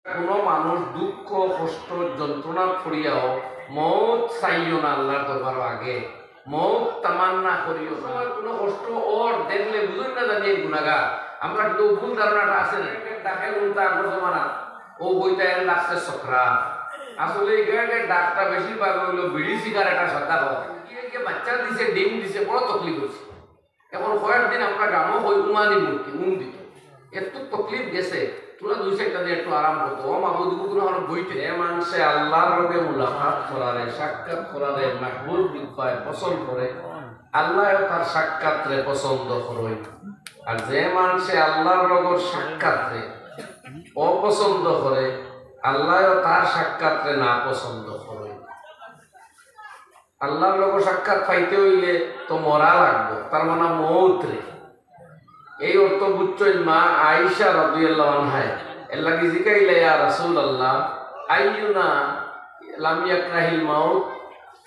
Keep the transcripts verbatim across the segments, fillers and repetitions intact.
কোনো মানুষ দুঃখ, কষ্ট, যন্ত্রণা পড়িয়াও মউত চাইও না আল্লাহর দরবারো আগে, মউত তামান্না করিও না। সময় কোনো কষ্ট অর দেখলে বুঝইন না জানি এই গুনাগার। আমরা কিন্তু ভুল ধারণাটা আছে না। ডাকে কোনটা আগর জমানা, ও বইটা এর লাগছে সকরা। আসলে এই গাড়ির ডাকটা বেশিরভাগ হইলো বিড়ি সিগারেট আর সাদা খাওয়া। গিয়ে গিয়ে বাচ্চা দিছে, ডিম দিছে, বড় তকলিফ হইছে। এখন কয়েকদিন আমরা গ্রামও হই উমানি মূর্তি, উম দিত। এত তকলিফ গেছে, তোরা দুই চারটা দিয়ে একটু আরাম করতো। ও মাবুদ, বুকুন আমার বইতে। এ মানষে আল্লাহর লগে মুলাকাত করারে, সাক্ষাৎ করারে, মাহবুব দিব্বায় পছন্দ করে, আল্লাহও তার সাক্ষাৎরে পছন্দ করই। আর যে মানষে আল্লাহর লগর সাক্ষাৎরে অপছন্দ করে, আল্লাহও তার সাক্ষাৎরে না পছন্দ করই। আল্লাহর লগে সাক্ষাৎ পাইতে হইলে তো মরা লাগবো, তার মানে মউত রে। এই অর্থ বুঝছইন মা আয়েশা রাদিয়াল্লাহু আনহায়। এর লাগি জিকাইলা, "ইয়া রাসূলুল্লাহ, আইয়ুনা লাম ইয়াকরাহিল মাউত?"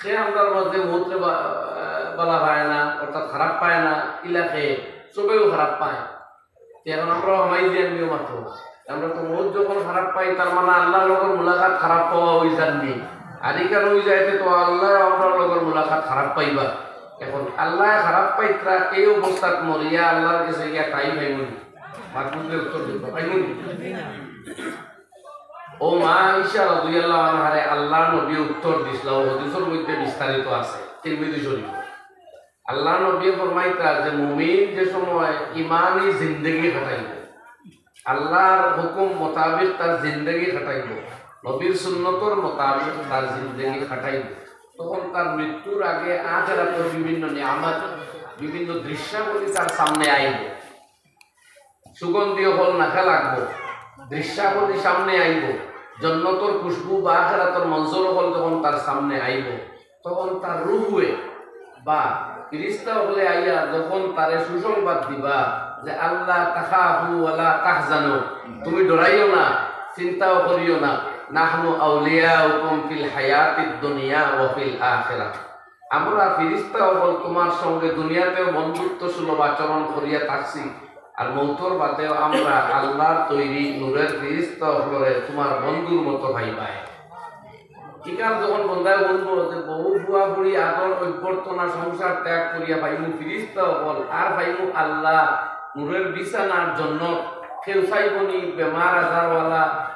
কে আমরার মাঝে মউতরে বা-, বালা পায় না, অর্থাৎ খারাপ পায় না, ইলা কে? সবেও খারাপ পায়। তে এখন আমরা হামাই দিয়ে আমিও মাত্র। আমরা তো মউত যখন খারাপ পাই, তার মানে আল্লাহর লগর মুলাকাত খারাপ পাওয়া হই যাননি। আর এখানে হই যাইতে তো আল্লাহ আমরার লগর মুলাকাত খারাপ পাইবা। এখন আল্লাহ খারাপ পাইতরা, এই অবস্থাত মরিয়া আল্লাহর কাছে গিয়া তাই পাইমুনি। মাহবুবে উত্তর দিবা, পাইমুনি। ও মা আয়েশা রাদিয়াল্লাহু আনহারে আল্লাহর নবী উত্তর দিছলা, ও হাদিসের মধ্যে বিস্তারিত আছে, তিরমিজি শরীফ। আল্লাহর নবী ফরমাইতা যে মুমিন যে সময় ইমানি জিন্দেগি কাটাইব, আল্লাহর হুকুম মোতাবেক তার জিন্দেগি কাটাইব, নবীর সুন্নতর মোতাবেক তার জিন্দেগি কাটাইব, তখন তার মৃত্যুর আগে আখেরাতের বিভিন্ন নিয়ামত, বিভিন্ন দৃশ্যাবলী তার সামনে আইব। সুগন্ধি অকল নাকে লাগবো, দৃশ্যাবলী সামনে আইব, জন্নতর খুশবু বা আখেরাতর মঞ্জর অকল যখন তার সামনে আইব, তখন তার রুহুয়ে বা ফিরিস্তা অকলে আইয়া যখন তারে সুসংবাদ দিবা যে, "আল্লাহ তাখাফু ওয়ালা তাহজানু, তুমি ডরাইও না, চিন্তাও করিও না, নাহনু আউলিয়াউকুম ফিল হায়াতিদ দুনিয়া ওয়া ফিল আখিরাহ।" আমরা ফিরিস্তা অকল তোমার সঙ্গে দুনিয়াতেও বন্ধুত্ব সুলভ আচরণ করিয়া থাকছি, আর মউতর বাদেও আমরা আল্লাহর তৈরি নূরের ফিরিস্তা অকলরে তোমার বন্ধুর মতো পাইবায়। ইখান যখন বন্দায় বলবো যে বউ ফুয়া ফুড়ি আদর অভ্যর্থনা সংসার ত্যাগ করিয়া পাইমু ফিরিস্তা অকল, আর পাইমু আল্লাহ নূরের বিছানার জন্নত, কেউ চাইবনি বেমার আজারওয়ালা,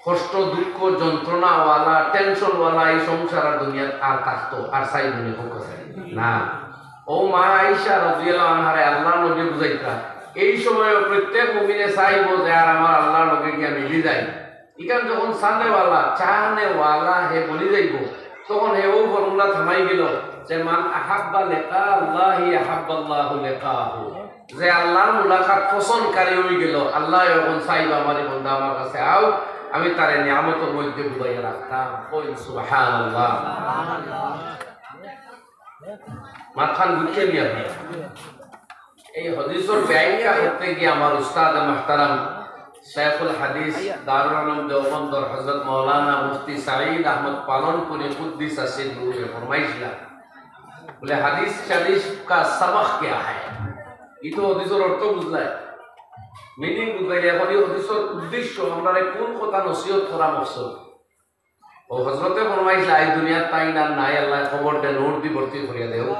কষ্ট, দুঃখ, যন্ত্রণাওয়ালা, টেনশনওয়ালা এই সংসার আর দুনিয়াত আর থাকতো, আর চাইবনি, হোক চাই না। ও মা আয়েশা রাদিয়াল্লাহু আনহারে আল্লাহর নবী বুঝাইতা, এই সময় প্রত্যেক মুমিনে চাইবো যে আর আমার আল্লাহর লগে গিয়া মিলি যাই। ইখান যখন চানেওয়ালা, চানেওয়ালা হে বনি যাইবো, তখন হে ও ফর্মুলা থামাই গেল যে, "মান আহাব্বা লিকা আল্লাহি আহাব্বাল্লাহু লিকাহু।" যে আল্লাহর মুলাকাত পছন্দকারী হয়ে গেল, আল্লাহ এখন চাইবা, "আমার এই বন্দা আমার কাছে আও, আমি তারে নিয়ামতের মধ্যে ডুবাইয়া রাখতাম।" কইন সুবহানাল্লাহ। মাতখান বুঝছইন নি আপনারা? এই হাদিসর ব্যাখ্যা করতে গিয়া আমার উস্তাদ মুহতারাম শেখুল হাদিস দারুল উলুম দেওবন্দর হযরত মাওলানা মুফতি সাঈদ আহমদ পালনপুরী কুদ্দিসা সিররুহু ফরমাইছিলা, বলে, "হাদিস শরীফ কা সবক কিয়া হ্যায়?" ই তো হাদিসর অর্থ বুঝলাই, মিনিং বুঝলাই, এখন এই হাদিসর উদ্দেশ্য, আমরারে কোন কথা নসিহত করা মকসদ। ও হযরতে ফরমাইছিলা, "এই দুনিয়াত তাইন আর নাই, আল্লাহ কবররে নূর দি ভর্তি করিয়া দেও।"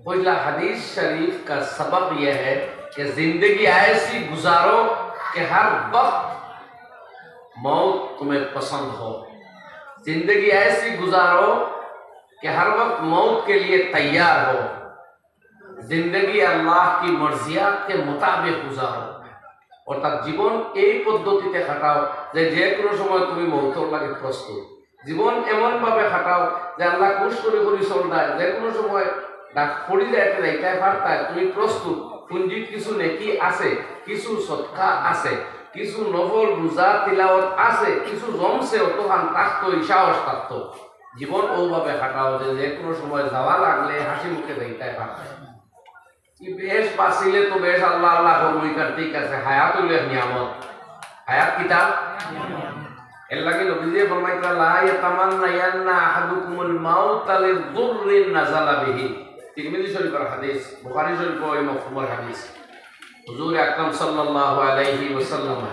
কইলা, "হাদিস শরীফ কা সবক ইয়ে হ্যায় কি জিন্দেগি এইসি গুজারো কি হর ওয়াক্ত মউত তুমে পসন্দ হো। জিন্দেগি এইসি গুজারো কি হর ওয়াক্ত মউত কে লিয়ে তৈয়ার হো। জিন্দেগি আল্লাহ কি মর্জিয়াত কে মোতাবেক গুজারো।" অর্থাৎ জীবন এই পদ্ধতিতে কাটাও যে, যে কোনো সময় তুমি মউতর লাগি প্রস্তুত। জীবন এমন ভাবে কাটাও যে আল্লাহ খুশ করি করি চলতায়, যে কোনো সময় ডাক পড়ি যাইতে যাইতে পারতায়, তুমি প্রস্তুত। পুঞ্জিত কিছু নেকি আছে, কিছু সদকা আছে, কিছু নফল রোজা তিলাওয়াত আছে, কিছু জমছে, অতখান থাকতো, ই সাহস থাকতো। জীবন ওভাবে কাটাও যে, যে কোনো সময় যাওয়া লাগলে হাসি মুখে যাইতে পারতায়। ই বেশ বাঁচিলে তো বেশ আল্লাহ আল্লাহ করমু, ইখান ঠিক আছে, হায়াত অইল এক নিয়ামত। হায়াত কিতা? এর লাগি নবীজি ফরমাইতরা, "লা ইয়াতামান্নায়ান্না আহাদুকুমুল মাউতা লিদুররিন নাজালা বিহি।" তিরমিজি শরীফর হাদিস, বুখারী শরীফও এই মফহুমর হাদিস। হুজুর আকরাম সাল্লাল্লাহু আলাইহি ওয়াসাল্লাম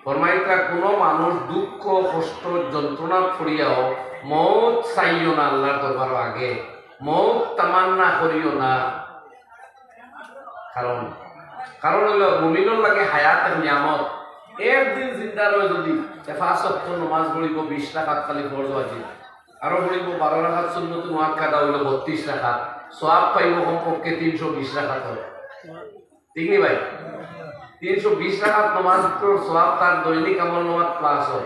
ফরমাইতরা, কোনো মানুষ দুঃখ, কষ্ট, যন্ত্রণা পড়িয়াও মউত চাইও না আল্লাহর দরবারো আগে, মউত তামান্না করিও না। কারণ, কারণ অইলো মুমিনর লাগি হায়াত এক নিয়ামত। একদিন জিন্দা রয় যদি, তে পাঁচ ওয়াক্ত নমাজ পড়িবো, বিশ রাকাত খালি ফরজ ওয়াজিব, আরো পড়িবো বারো রাকাত সুন্নত মুআক্কাদা, অইলো বত্রিশ রাকাত, সওয়াব পাইবো কমপক্ষে তিনশো বিশ রাকাত। ঠিক নি ভাই? তিনশো বিশ রাকাত নমাজর সওয়াব তার দৈনিক আমল নামাত প্লাস অয়।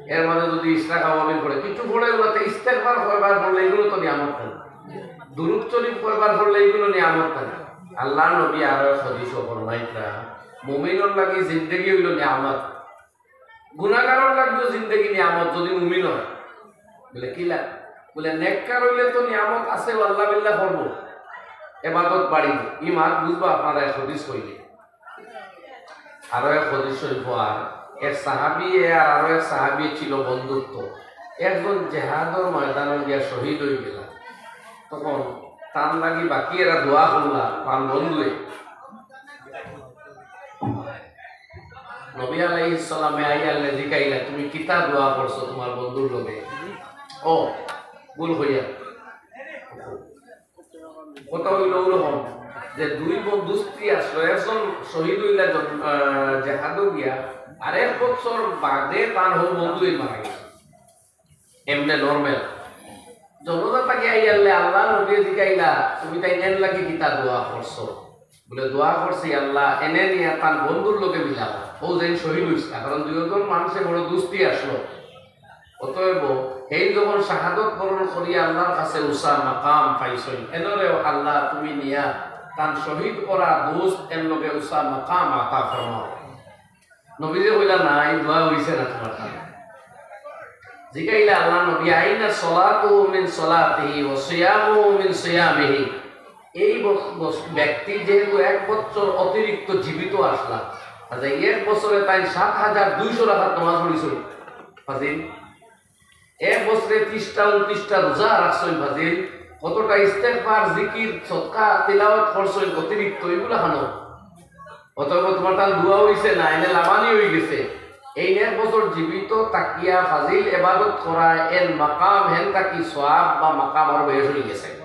এর মাঝে যদি ইশরাক আওয়াবিল পড়ে, কিছু পড়ে, অগুলাতে ইস্তেগফার কয়বার পড়লে ইগুলো তো নিয়ামত নানি? দুরূদ শরীফ কয়বার পড়লে ইগুলো নিয়ামত নানি? আল্লাহর নবী আরো এক হাদিসো ফরমাইতরা, মুমিনর লাগি জিন্দেগি অইলো নিয়ামত, গুনাগারর লাগিও জিন্দেগি নিয়ামত যদি মুমিন অয়। বলে, "কিলা?" বলে, "নেককার অইলে তো নিয়ামত আছে, আল্লাহ বিল্লাহ করবো, এবাদত বাড়িবো।" ই মাত বুঝবা আপনারা এক হাদিস কইলে। আরো এক হাদিস শরীফ আর এক সাহাবী আর আরো এক সাহাবী ছিল বন্ধুত্ব। একজন জেহাদর ময়দানো গিয়া শহীদ অই গেলা। তখন তান লাগি বাকি এরা দোয়া করলা, তান বন্ধুয়ে। নবী আলাইহিস সালামে আইয়ারলে জিকাইলা, "তুমি কিতা দোয়া করছো তোমার বন্ধুর লগে?" ও, ভুল কইয়া। কথা অইলো অরকম যে দুই বন্ধু দুস্তি আসলো, একজন শহীদ অইলা জন-, আহ, জেহাদো গিয়া, আর এক বছর বাদে তান হউ বন্ধু মারা গেছে। এমনে নরমাল। জনাজা থাকি আইয়ারলে আল্লাহর নবীয়ে জিকাইলা, "তুমি তাইন এন লাগি কিতা দোয়া করছো?" বলে, "দোয়া করছি, আল্লাহ এনে নিয়া তান বন্ধুর লগে মিলাও, অউ যেইন শহীদ অইছে।" কারণ দুইজন মানুষে বড় দুস্তি আসলো। অতএব হেইন যখন শাহাদত বরণ করিয়া আল্লাহর কাছে উচা মাকাম পাইছইন, এনরেও আল্লাহ তুমি নিয়া তান শহীদ করা দুস্ত এন লগে উচা মাকাম আতা ফরমাও। নবীজি কইলা, "না, ই দোয়া অইছে না তোমার।" জিকাইলা আল্লাহর নবী, "আইনা সলাতুহু মিন সলাতিহি ওয়া সিয়ামুহু মিন সিয়ামিহি?" এই বস-, বস-, ব্যক্তি যেহেতু এক বছর অতিরিক্ত জীবিত আসলা, আচ্ছা, এই এক বছরে তাইন সাত হাজার দুইশো রাকাত নামাজ পড়ছইন। ফাজিল, এক বছরে ত্রিশটা ঊনত্রিশটা রোজা রাখছইন ফাজিল, কতটা ইস্তেগফার, জিকির, সদকা, তিলাওয়াত করছইন অতিরিক্ত, ইগুলা খানো। অতএব তোমার তান দোয়া অইছে না, এনে লাভানি অই গেছে। এই এক বছর জীবিত থাকিয়া ফাজিল এবাদত করা, এর মাকাম হেন থাকি সওয়াব বা মাকাম আরো বেশ অই গেছে।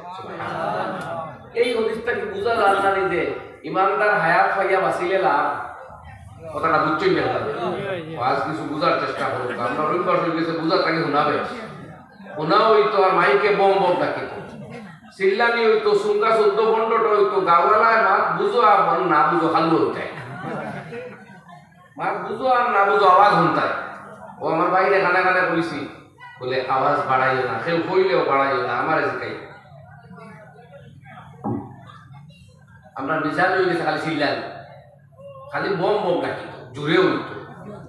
এই হাদিস থাকি বুঝা যায় না নি যে ইমানদার হায়াত পাইয়া বাঁচিলে লাভ? কথাটা বুঝছইন নি আপনারা? আজ কিছু বুঝার চেষ্টা করুক। আমরা রবিবার হয়ে গেছে, বুঝা থাকি হুনাবে। হুনা অইতো আর মাইকে বম বম ডাকিতো। চিল্লানি অইতো, সুঙ্গা চোদ্দ পনেরোটা অইতো, গাওয়ালায় মাত বুঝো আর মন না বুঝো, খালু অইতায়। মাত বুঝো আর না বুঝো, আওয়াজ হুনতায়। ও আমার বাইরে কানে কানে কইছি, বলে, "আওয়াজ বাড়াইও না, কেউ কইলেও বাড়াইও না, আমারে জিকাই।" আমরা মিজাজ অই গেছে খালি চিল্লানি, খালি বম বম ডাকিতো, জোরে অইতো।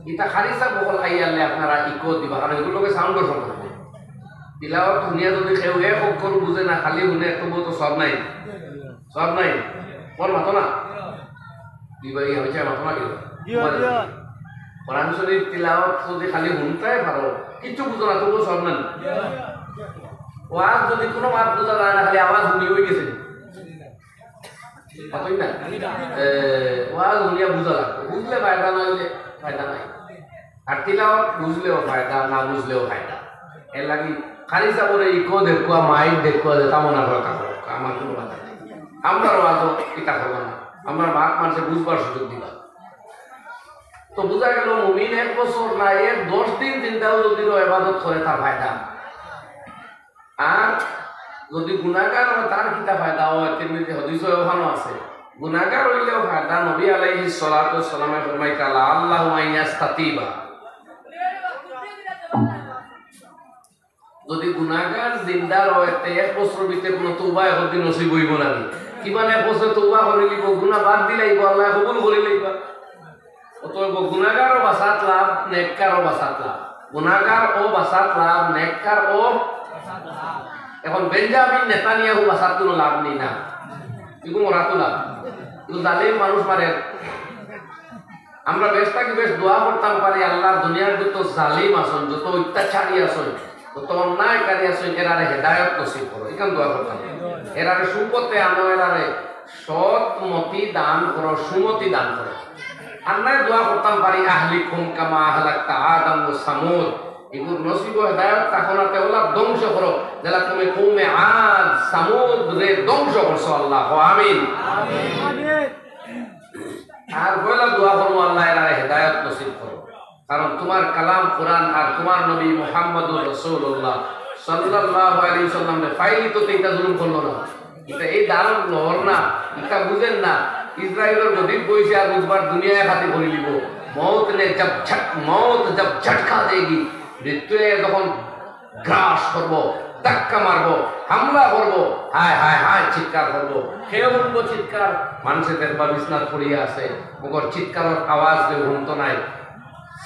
ইতা খালি সব বকল আইয়ারলে আপনারা ইকো দিবা, কারণ এগুলোকে সাউন্ডও সম্ভব নেই। তিলাওয়াত হুনিয়া যদি কেউ এক অক্ষর বুঝে না, খালি হুনে, তবুও তো সব নাই, সব নাই। কোন মাতো না? দুই ভাই আমি চাই মাতো না কেউ। জি, জি। কোরআন শরীফ তিলাওয়াত যদি খালি হুনতায় পারো, কিচ্ছু বুঝো না, তবুও সব নাই। ওয়াজ যদি কোনো মাত বুঝা যায় না, খালি আওয়াজ হুনি অই গেছে। মাতইন না? এ, ওয়াজ হুনিয়া বুঝা লাগবো। বুঝলে ফায়দা, না অইলে ফায়দা নাই। আর তিলাওয়াত বুঝলেও ফায়দা, না বুঝলেও ফায়দা। এর লাগি খালি সাবরে ইকো দেখুয়া, মাইক দেখুয়া, যেতা মনে করো তা করো, আমার কোনো বাধা নেই। আমরার ওয়াজও ইতা করবো না, আমরার মাত মানুষে বুঝবার সুযোগ দিবা। তো বুঝা গেল, মুমিন এক বছর না, এক দশ দিন জিন্দাও যদি রয়, ইবাদত করে, তার ফায়দা। আর যদি গুনাগার অয়, তার কিতা ফায়দা অয়? তিরমিজি হাদিসো ওখানো আছে, গুনাগার অইলেও ফায়দা। নবী আলাইহিস সালাতু ওয়াস সালামে ফরমাইতা, "লাআল্লাহু আন ইয়াস্তাতিবা।" যদি গুনাগার জিন্দা রয়, তে এক বছর ভিতরে কোনো তওবা একদিন নসিব অইবো না নি? কিমান এক বছর তওবা করি লিবো, গুনা বাদ দিলাইবো, আল্লাহ কবুল করি লইবা। অতএব গুনাগারও বাঁচাত লাভ, নেককারও বাঁচাত লাভ। গুনাগারও বাঁচাত লাভ, নেককারও। এখন বেঞ্জামিন নেতানিয়াহু বাঁচাত কোনো লাভ নেই না, এগুলো মরাত লাভ, এগুলো জালিম মানুষ মারে। আমরা বেশ থাকি বেশ দোয়া করতাম পারি, আল্লাহ দুনিয়ার যত জালিম আছইন, যত অত্যাচারী আছইন, যত অন্যায়কারী আছইন, এরারে হেদায়ত নসিব করো, এখান দোয়া করতাম। এরারে সুপথে আনো, এরারে সৎ মতি দান করো, সুমতি দান করো। আন্নায় দোয়া করতাম পারি, "আহলিকহুম কামা আহলাকতা আদাম ওয়া সামুদ।" ইগুর নসিব ও হেদায়ত থাকো না, তে ওলা ধ্বংস করো, যেলা তুমি কওমে আদ, সামুদ রে ধ্বংস করছো আল্লাহ। কও আমিন। আর পয়লা দোয়া করমু, "আল্লাহ এরারে হেদায়ত নসিব করো।" কারণ তুমার কালাম কোরআন আর তুমার নবী মুহাম্মদুর রাসূলুল্লাহ সাল্লাল্লাহু আলাইহি ওয়াসাল্লামরে পাইলে তো ইতা জুলুম করলো না। ইতা এই দারুণ লহর না, ইতা বুঝেন না। ইসরায়েলর গদিত বইছে আর বুধবার দুনিয়ায় খাতি করি লিব। মৌত নে জব ঝট-, মৌত জব ঝটকা দেগি, মৃত্যুয়ে যখন গ্রাস করবো, ধাক্কা মারবো, হামলা করবো, হায় হায় হায় চিৎকার করবো। কেউ হুনবো চিৎকার? মানষে দেখবা বিছনাত পড়িয়া আছে, ওগর চিৎকারর আওয়াজ কেউ হুনতো নায়।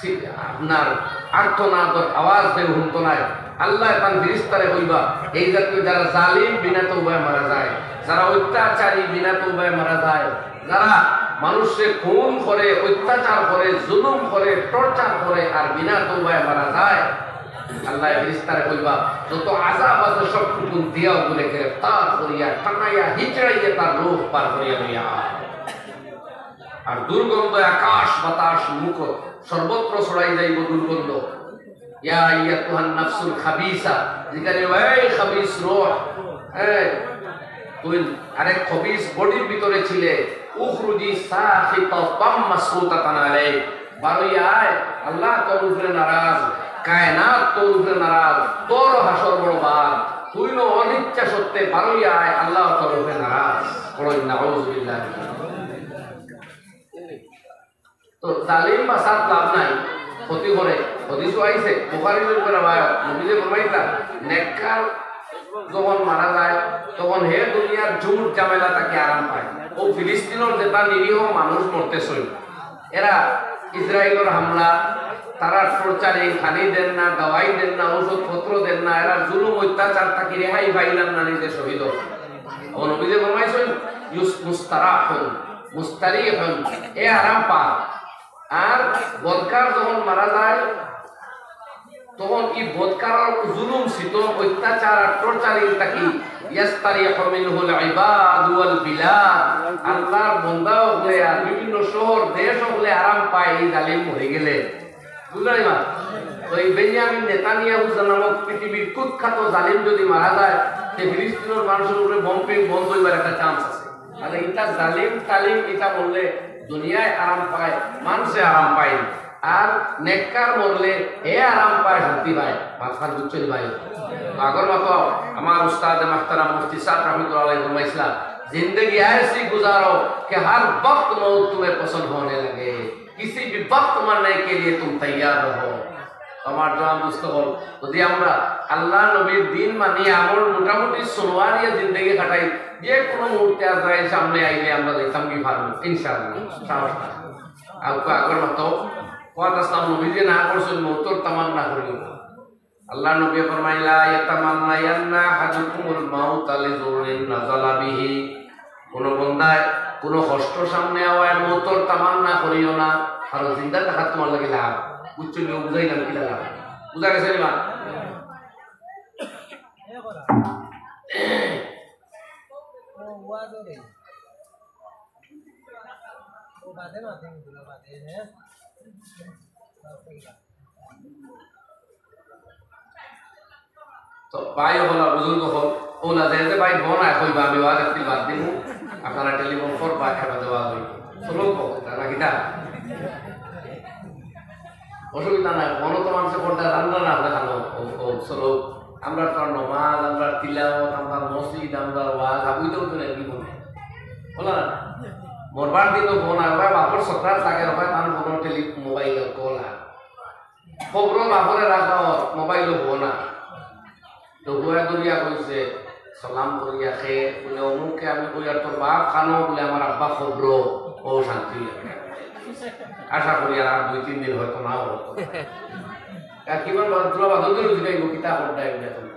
সি-, আপনার আর্তনাদর আওয়াজ কেউ হুনতো নায়। আল্লাহ তান ফিরিস্তারে কইবা, এই জাতীয় যারা জালিম বিনা তৌবায় মারা যায়, যারা অত্যাচারী বিনা তৌবায় মারা যায়, যারা মানুষরে খুন করে, অত্যাচার করে, জুলুম করে, টর্চার করে আর বিনা তৌবায় মারা যায়, আল্লাহ ফিরিস্তারে কইবা, যত আযাব আছে সবটুকু দিয়া ওগুলো গ্রেফতার করিয়া, টানাইয়া, হিচড়াইয়া তার রূহ বার করিয়া লইয়া আয়। আর দুর্গন্ধ আকাশ বাতাস মুখ সর্বত্র ছড়াই যাইব দুর্গন্ধ। ইয়া আইয়াতুহান নাফসুল খাবিসা, যেখানে ওই খাবিস রূহ, হ্যাঁ, তুই আরেক খবিস বডির ভিতরে ছিলে, উখরুজি সাখিতাতাম মাসখুতাতান আলাইক। বারইয়া আয়, আল্লাহ তোর উপরে নারাজ, কায়নাত তোর উপরে নারাজ, তোর হাশর বড় বার, তুই নো অনিচ্ছা সত্ত্বে বারইয়া আয়, আল্লাহ তোর উপরে নারাজ। পড়ুন, নাউজুবিল্লাহ। তো জালিম বাচাত লাভ নাই, ক্ষতি করে। হাদিসও আইছে, বুখারী শরীফের রেওয়ায়াত, নবীজি ফরমাইতা, নেককার যখন মারা যায়, তখন হে দুনিয়ার ঝুট ঝামেলা থাকি আরাম পায়। ও ফিলিস্তিনর যেটা নিরীহ মানুষ মরতেছে, এরা ইসরায়েলর হামলা, তারা টর্চারিং, খানি দেন না, দাওয়াই দেন না, ঔষধপত্র দেন না, এরা জুলুম অত্যাচার থাকি রেহাই পাইলাম না, নিজে শহীদ অয়। ও নবীজি ফরমাইছেন, ইউস মুস্তারাহুন, মুস্তারিহুন, এ আরাম পা। আর বদকার যখন মারা যায়, তখন ই বদকারর জুলুম, সিতম, অত্যাচার আর টর্চারিং থাকি ইয়াস্তারিহু মিনহুল ইবাদ ওয়াল বিলাদ, আল্লাহর বন্দা অকলে আর বিভিন্ন শহর দেশ অকলে আরাম পায় এই জালিম মরি গেলে। বুঝলেন না? তো এই বেনিয়ামিন নেতানিয়াহু নামক পৃথিবীর কুখ্যাত জালিম যদি মারা যায়, তে ফিলিস্তিনের মানুষের উপরে বোম পি-, বন্ধ হইবার একটা চান্স আছে। তাহলে ইটা জালিম টালিম ইটা মরলে দুনিয়ায় আরাম পায়, মানষে আরাম পায়, আর নেককার মরলে হে আরাম পায়, শান্তি পায়। মাতখান বুঝছইন ভাই? আগর মতো আমার উস্তাদ মুহতারাম মুফতি সাহেব রহমতুল্লাহ আলাইহি ফরমাইছিলা, "জিন্দেগি ऐसी गुज़ारो कि हर वक्त मौत तुम्हें पसंद होने लगे, किसी भी वक्त मरने के लिए तुम तैयार रहो।" আমার জওয়ান দোস্ত অকল, যদি আমরা আল্লাহ নবীর দিন মানি আমল মোটামুটি সুনওয়ারিয়া জিন্দেগি কাটাই, যে কোনো মুহূর্তে আজরাইল সামনে আইলে আমরা যাইতাম কি পারবো, ইনশাআল্লাহ, সাহস নাই। আর কো আগর মতো, ওয়াত আসলাম নবী যে না করছেন, মৌতর তামান্না করিও না। আল্লাহ নবী ফরমাইলা, "ইয়াতামান্নায়ান্না আহাদুকুমুল মাউতা লিযুররিন নাযালা বিহি।" কোনো বন্দায় কোনো কষ্ট সামনে আওয়ায় মৌতর তামান্না করিও না, কারণ জিন্দা থাকাত তোমার লাগি লাভ। বুঝছো নি? বুঝাইলাম কি লাভ? বুঝা গেছে নি বা? তো ভাই অকল, বুজুর্গ অকল, অলা যে যে ভাই ফোন আয় কইবা, আমি ওয়াজ একটু বাদ দিমু, আপনারা টেলিফোন করবা, এবার দেওয়া হইব। চলো, কথা না কিতা? অসুবিধা নাই, ফোনও তো মানুষে করতে জানলো না, আমরা জানো, ও, ও, চলো, আমরা তো নমাজ, আমরা তিলাওয়াত, আমরা মসজিদ, আমরা ওয়াজ, আবুই তো উঠে নেই, কি বলে? বলো না? মরবার দিন তো ফোন আর ভাই, বাপর সকরাত লাগে, ভাই, তার ফোন টেলি-, মোবাইল কল আর। খবর বাপরে রাখা অর, মোবাইল হবো না। তো গুয়া দরিয়া কইছে, সালাম করিয়া খে, বলে, "অমুকে আমি কই, আর তোর বাপ খানো?" বলে, "আমার আব্বা খবর।" ও শান্তি। আশা করি আর, আর দুই তিন দিন হয়তো নাও হতো। আর কি বলবো, তোরা বাদল দিল জিগাইব, কিতা খবর দেয় বলে তুমি?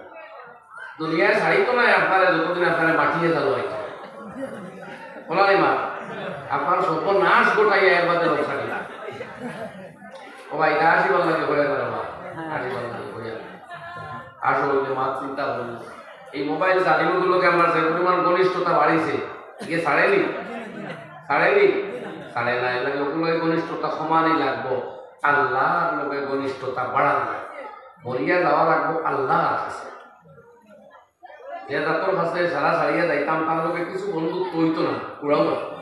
দুনিয়ায় ছাড়ি তো নাই আপনারা, যতদিন আপনারা মাটিয়ে জালো হয়তো। বলা রে মা, আপনার সর্বনাশ ঘটাইয়া এর বাদে লোক ছাড়ি। ও ভাই, এটা আসি ভালো লাগে, হয়ে গেল মা। আসি ভালো লাগে, হয়ে গেল। আসো, ওই যে মা চিন্তা করুন। এই মোবাইল জালিমগুলোকে আমরা যে পরিমাণ ঘনিষ্ঠতা বাড়িছে, ইয়ে ছাড়েনি? ছাড়েনি? তারে না, এর লাগি ওগুলোই ঘনিষ্ঠতা কমানি লাগবো, আল্লাহর লগে ঘনিষ্ঠতা বাড়ানি লাগবো, মরিয়া যাওয়া লাগবো আল্লাহর কাছে। যে জাতর কাছে সারা সারিয়া যাইতাম, তার লগে কিছু বন্ধুত্ব হইতো না, পুরাও না।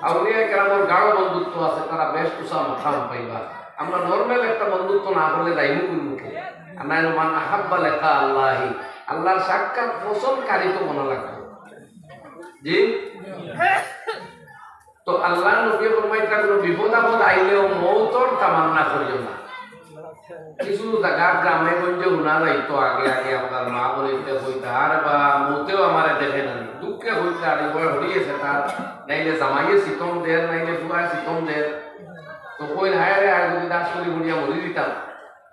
আউলিয়া কেরামর গাঢ় বন্ধুত্ব আছে, তারা বেশ উঁচা মাকাম পাইবা। আমরা নরমাল একটা বন্ধুত্ব না করলে যাইমু কোন মুখে? আর না হলে মান আহাব্বা লিকা আল্লাহি, আল্লাহর সাক্ষাৎ পছন্দকারী তো মনে লাগবে। জি, তো আল্লাহর নবী ফরমাইতা, কোনো বিপদ আপদ আইলেও মৌতর তামান্না করিও না। কিছু জায়গা গ্রামে গঞ্জে হুনা যাইতো আগে আগে, আপনার মা বলিতে কইতা, "আর বা, মৌতেও আমারে দেখে না।" দুঃখে কইতা, "আর এবার হরিয়েছে তার, নাইলে জামাইয়ে সিতম দের, নাইলে ফুয়ায় সিতম দের।" তো কইন, "হায় রে, আর যদি দাস করি বুড়িয়া মরি দিতাম।"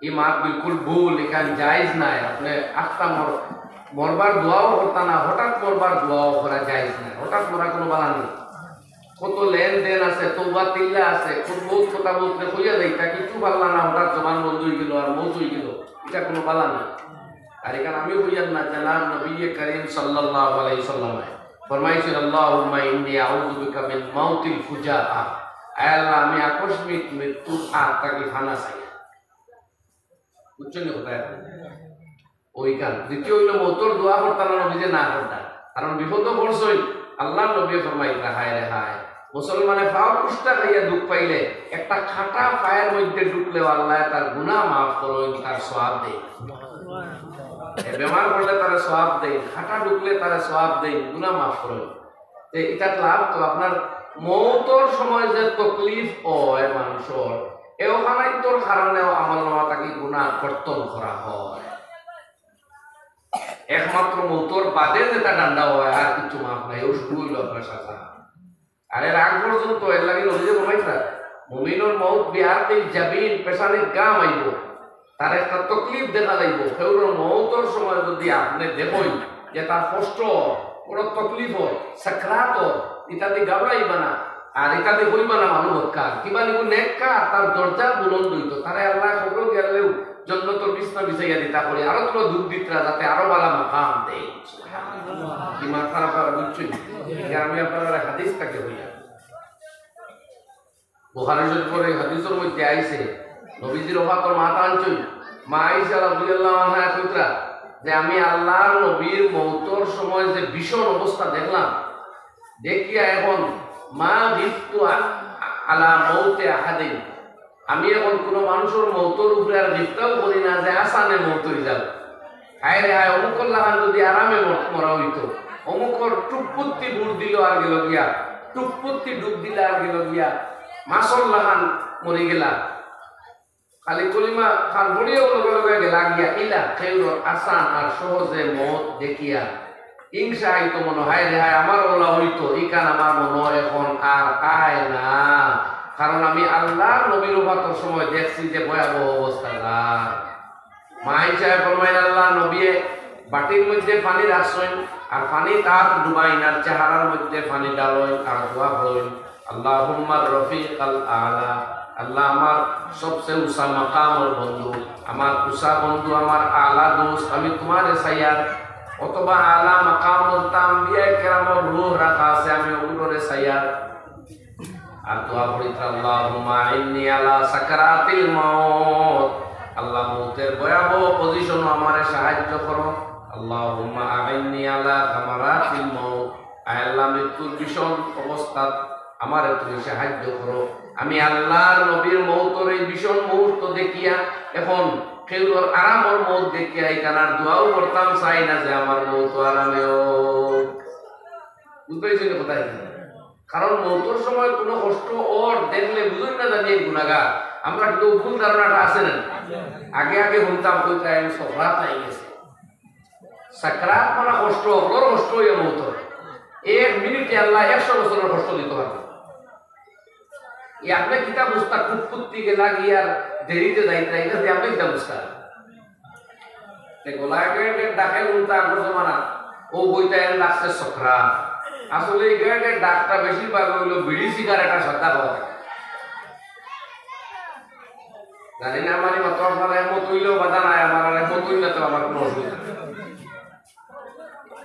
এই মাত বিলকুল ভুল, এখান জায়েজ নাই। আপনি আখতা মর-, মরবার দোয়াও করতা না, হঠাৎ মরবার দোয়াও করা জায়েজ নাই। হঠাৎ মরা কোনো বালা নেই। কত লেনদেন আছে, তৌবা তিল্লা আছে, খুব বহুত কথা বলতে কইয়া যাইতা, কিচ্ছু পারলা না, হঠাৎ জবান বন্ধ হয়ে গেল আর মৌত হয়ে গেল, এটা কোনো বালা না। আর এখানে আমি কইয়ার না, জনাব নবী করিম সাল্লাল্লাহু আলাইহি সাল্লাম ফরমাইছেন, "আল্লাহুম্মা ইন্নী আউযু বিকা মিন মাউতিল ফুজাআ।" আয় আল্লাহ, আমি আকস্মিক মৃত্যুর আগ থাকি ফানা চাই। বুঝছেন নি কথা? ওইখান দ্বিতীয় হইল মৌতর দোয়া করতা না, নবীজি না করতা, কারণ বিপদ পড়ছই। আল্লাহর নবী ফরমাইতা, "হায় রে হায়, মুসলমানে ফাও কুষ্টা খাইয়া দুঃখ পাইলে একটা কাটা পায়ের মধ্যে ঢুকলেও আল্লাহ তার গুনাহ মাফ করইন, তার সওয়াব দেইন।" এ বেমার পড়লে তারে সওয়াব দেইন, কাটা ঢুকলে তারে সওয়াব দেইন, গুনাহ মাফ করইন। তে ইটাত লাভ তো আপনার মৌতর সময় যে তকলিফ হয় মানুষর, এ ওখানাইন্তর কারণেও আমল নামা থাকি গুনাহ কর্তন করা হয়। একমাত্র মৌতর বাদে যেটা ডান্ডা হয়, আর কিছু মাফ নাই, ও শুরু হইল আপনার সাজা। আরে রাগ পর্যন্ত এর লাগি নবীজি ফরমাইতা, মুমিনর মৌত বিআরকিল জাবিন, পেশানির ঘাম আইব। তার একটা তকলিফ দেখা যাইব। কেউর মৌতর সময় যদি আপনি দেখইন যে তার কষ্ট, বড় তকলিফ, সাকরাত, ইত্যাদি ঘাবড়াইবা না, আর ইত্যাদি হইবা না মানু বদকার, কিবা নিব নেককার, তার দরজা বুলন্দ হইতো, তারে আল্লাহ কবর গেলেও জন্নতর বিছনা বিছাইয়া দিতা করি, আরো তোরা দুঃখ দিতরা যাতে আরো বালা মাকাম দেয়। কি মাথার আপনারা বুঝছেন? যে আমি আপনারা হাদিস তাকে হইয়া বুখারী শরীফর এই হাদিসর মধ্যে আইছে, নবীজির ওফাতর মাত আনছইন, মা আয়েশা রাদিয়াল্লাহু আনহা কইতরা যে আমি আল্লাহর নবীর মৌতর সময় যে ভীষণ অবস্থা দেখলাম, দেখিয়া এখন মা গিফতু আ-, আলা মৌতে আহাদিন, আমি এখন কোনো মানুষর মৌতর উপরে আর গিফতাও করি না যে আসানে মৌত হয়ে যাবে। হায় রে হায়, অমুকর লাখান যদি আরামে মর-, মরা হইতো, অমুকর টুকপুত্তি বুড় দিল আর গেল গিয়া, টুকপুত্তি ডুব দিল আর গেল গিয়া, মাছর লাখান মরি গেলা। খালি কলিমা খান পড়িয়াও লগে লগে গেলা গিয়া, ইলা খেউরর আসান আর সহজে মত দেখিয়া হিংসা আইতো মনো, হায় রে হায়, আমার ওলা হইতো, ইখান আমার মনো এখন আর আয় না। কারণ আমি আল্লাহর নবীর ওফাতর সময় দেখছি যে ভয়াবহ অবস্থা যার। মা আয়েশায় ফরমাইন, আল্লাহর নবীয়ে বাটির মধ্যে পানি রাখছইন, আর পানি তার ডুবাইন, আর চেহারার মধ্যে পানি ডালইন, আর দোয়া করইন, "আল্লাহুম্মা রফিকাল আলা", আল্লাহ আমার সবচেয়ে উঁচা মাকামর বন্ধু, আমার উঁচা বন্ধু, আমার আলা দোস্ত, আমি তোমারে চাইয়ার। অথবা আলা মাকাম বলতে আম্বিয়া কেরামর রুহ রাখা আছে, আমি ওগুলোরে চাইয়ার। আর দোয়া পড়িতা, "আল্লাহুম্মা আইন্নি আলা সাকরাতিল মাউত", আল্লাহ মৌতের ভয়াবহ পজিশনও আমারে সাহায্য করো। "আল্লাহুম্মা আইন্নি আলা গামারাতিল মাউত", আয় আল্লাহ মৃত্যুর ভীষণ অবস্থাত আমারে তুমি সাহায্য করো। আমি আল্লাহর নবীর মৌতর এই ভীষণ মুহূর্ত দেখিয়া, এখন কেউর আরামর মৌত দেখিয়া, এখান আর দোয়াও করতাম চাই না যে আমার মৌত আরামে হোক। বুঝতে পারছেন কথা? কারণ মৌতর সময় কোনো কষ্ট ওর দেখলে বুঝুন না জানি এই গুণাগার। আমরা কিন্তু ভুল ধারণাটা আছে না, আগে আগে শুনতাম কইতে আমি সফরাত নাই গেছে। সাকরাত মানে কষ্ট, বড় কষ্ট হইয়া মৌত। এক মিনিটে আল্লাহ একশো বছরের কষ্ট দিতে পারবে। এই আপনি কিতা বুঝতা, কুটকুটতি গেলা গিয়ার দেরিতে যাইতা, এটা দিয়ে আপনি কিতা বুঝতা? তে গলায় গেটে ডাকে বলতে আগর জমানা, ও বইটা এর ডাকছে সকরা। আসলে এই গেটে ডাকটা বেশিরভাগ হইলো বিড়ি সিগারেট আর সাদা খাওয়া। জানি না আমার এই মাত্র আপনারা একমত হইলেও বাধা নাই, আমার আর একমত হইলে তো আমার কোনো অসুবিধা নেই।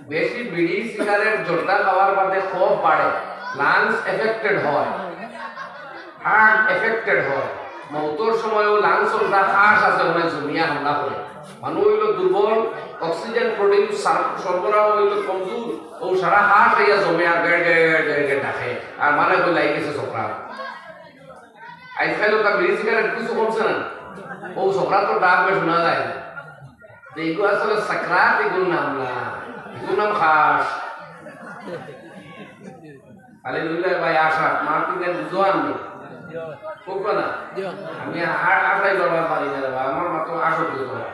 বেশি বিড়ি সিগারেট জর্দা খাওয়ার বাদে কফ বাড়ে, লাংস এফেক্টেড হয়। হার্ট এফেক্টেড হয়। মৌতর সময়ও লাংসর যা হাঁস আছে, ওখানে জমিয়া হামলা করে। মানুষ হইল দুর্বল, অক্সিজেন প্রোডিউস সরবরাহ হইল কমজোর, ও সারা হাঁস আইয়া জমে আর গেড় গেড় গেড় গেড় ডাকে। আর মানে কই লাগি গেছে সফরা। আজকাল ওটা বিড়ি সিগারেট কিছু কমছে না, ও সফরা তো ডাক বেশ শোনা যায় না। তো এগুলো আসলে সাকরাত, এগুলো নাম না, এগুলো নাম খাস। খালি বুঝলে ভাই আশা, মার পিতা বুঝো আমি। খুব না? আমি আর আশাই বারবার পারি না রে ভাই, আমার মা তো আশা বুঝতো না।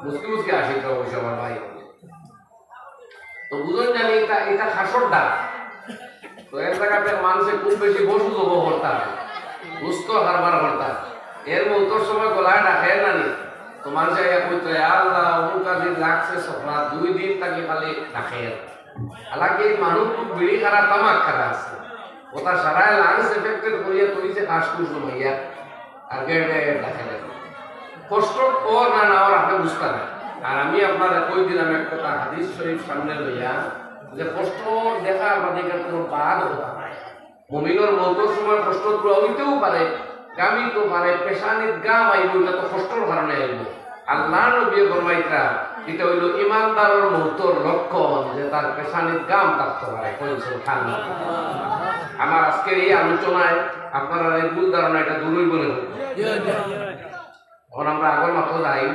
মুসকি মুসকি আসি তো অবশ্য আমার ভাই। তো বুঝুন জানি এটা, এটা খাসর ডাক। তো এর জায়গাতে মানুষে খুব বেশি পশু জব করতা, গুস্ত কারবার করতা। এর মৌতর সময় গলায় ডাকে না নি। তো মানুষে এক কইতো, "ইয়া আল্লাহ, অমুক আজি লাগছে সফরা, দুই দিন থাকি খালি ডাকে।" হালাকি এই মানুষ খুব বিড়ি খারা, তামাক খারা আছে। ওটা সারায় লাংস এফেক্টেড করিয়া তুইছে কাশ কুশ জমাইয়া। আর গেড় গেড় ডাকে ডাকে। কষ্ট ওর না, না ওর আপনি বুঝতে না। আর আমি আপনারা কই দিলাম এক কথা, হাদিস শরীফ সামনে লইয়া, যে কষ্ট দেখার বাদে এটার কোনো বাদ হতা নাই। মুমিনর মৌতর সময় কষ্ট তো হইতেও পারে, গামিতেও পারে, পেশানিত গাম আইব, এটা তো কষ্টর কারণে আইব। আল্লাহ নবী ফরমাইতরা, এটা হইল ইমানদারর মৌতর লক্ষণ যে তার পেশানিত গাম থাকতে পারে। কইন সুবহানাল্লাহ। আমার আজকের এই আলোচনায় আপনারা এই ভুল ধারণা এটা দূরই মনে হবে। এখন আমরা আগর মতো যাই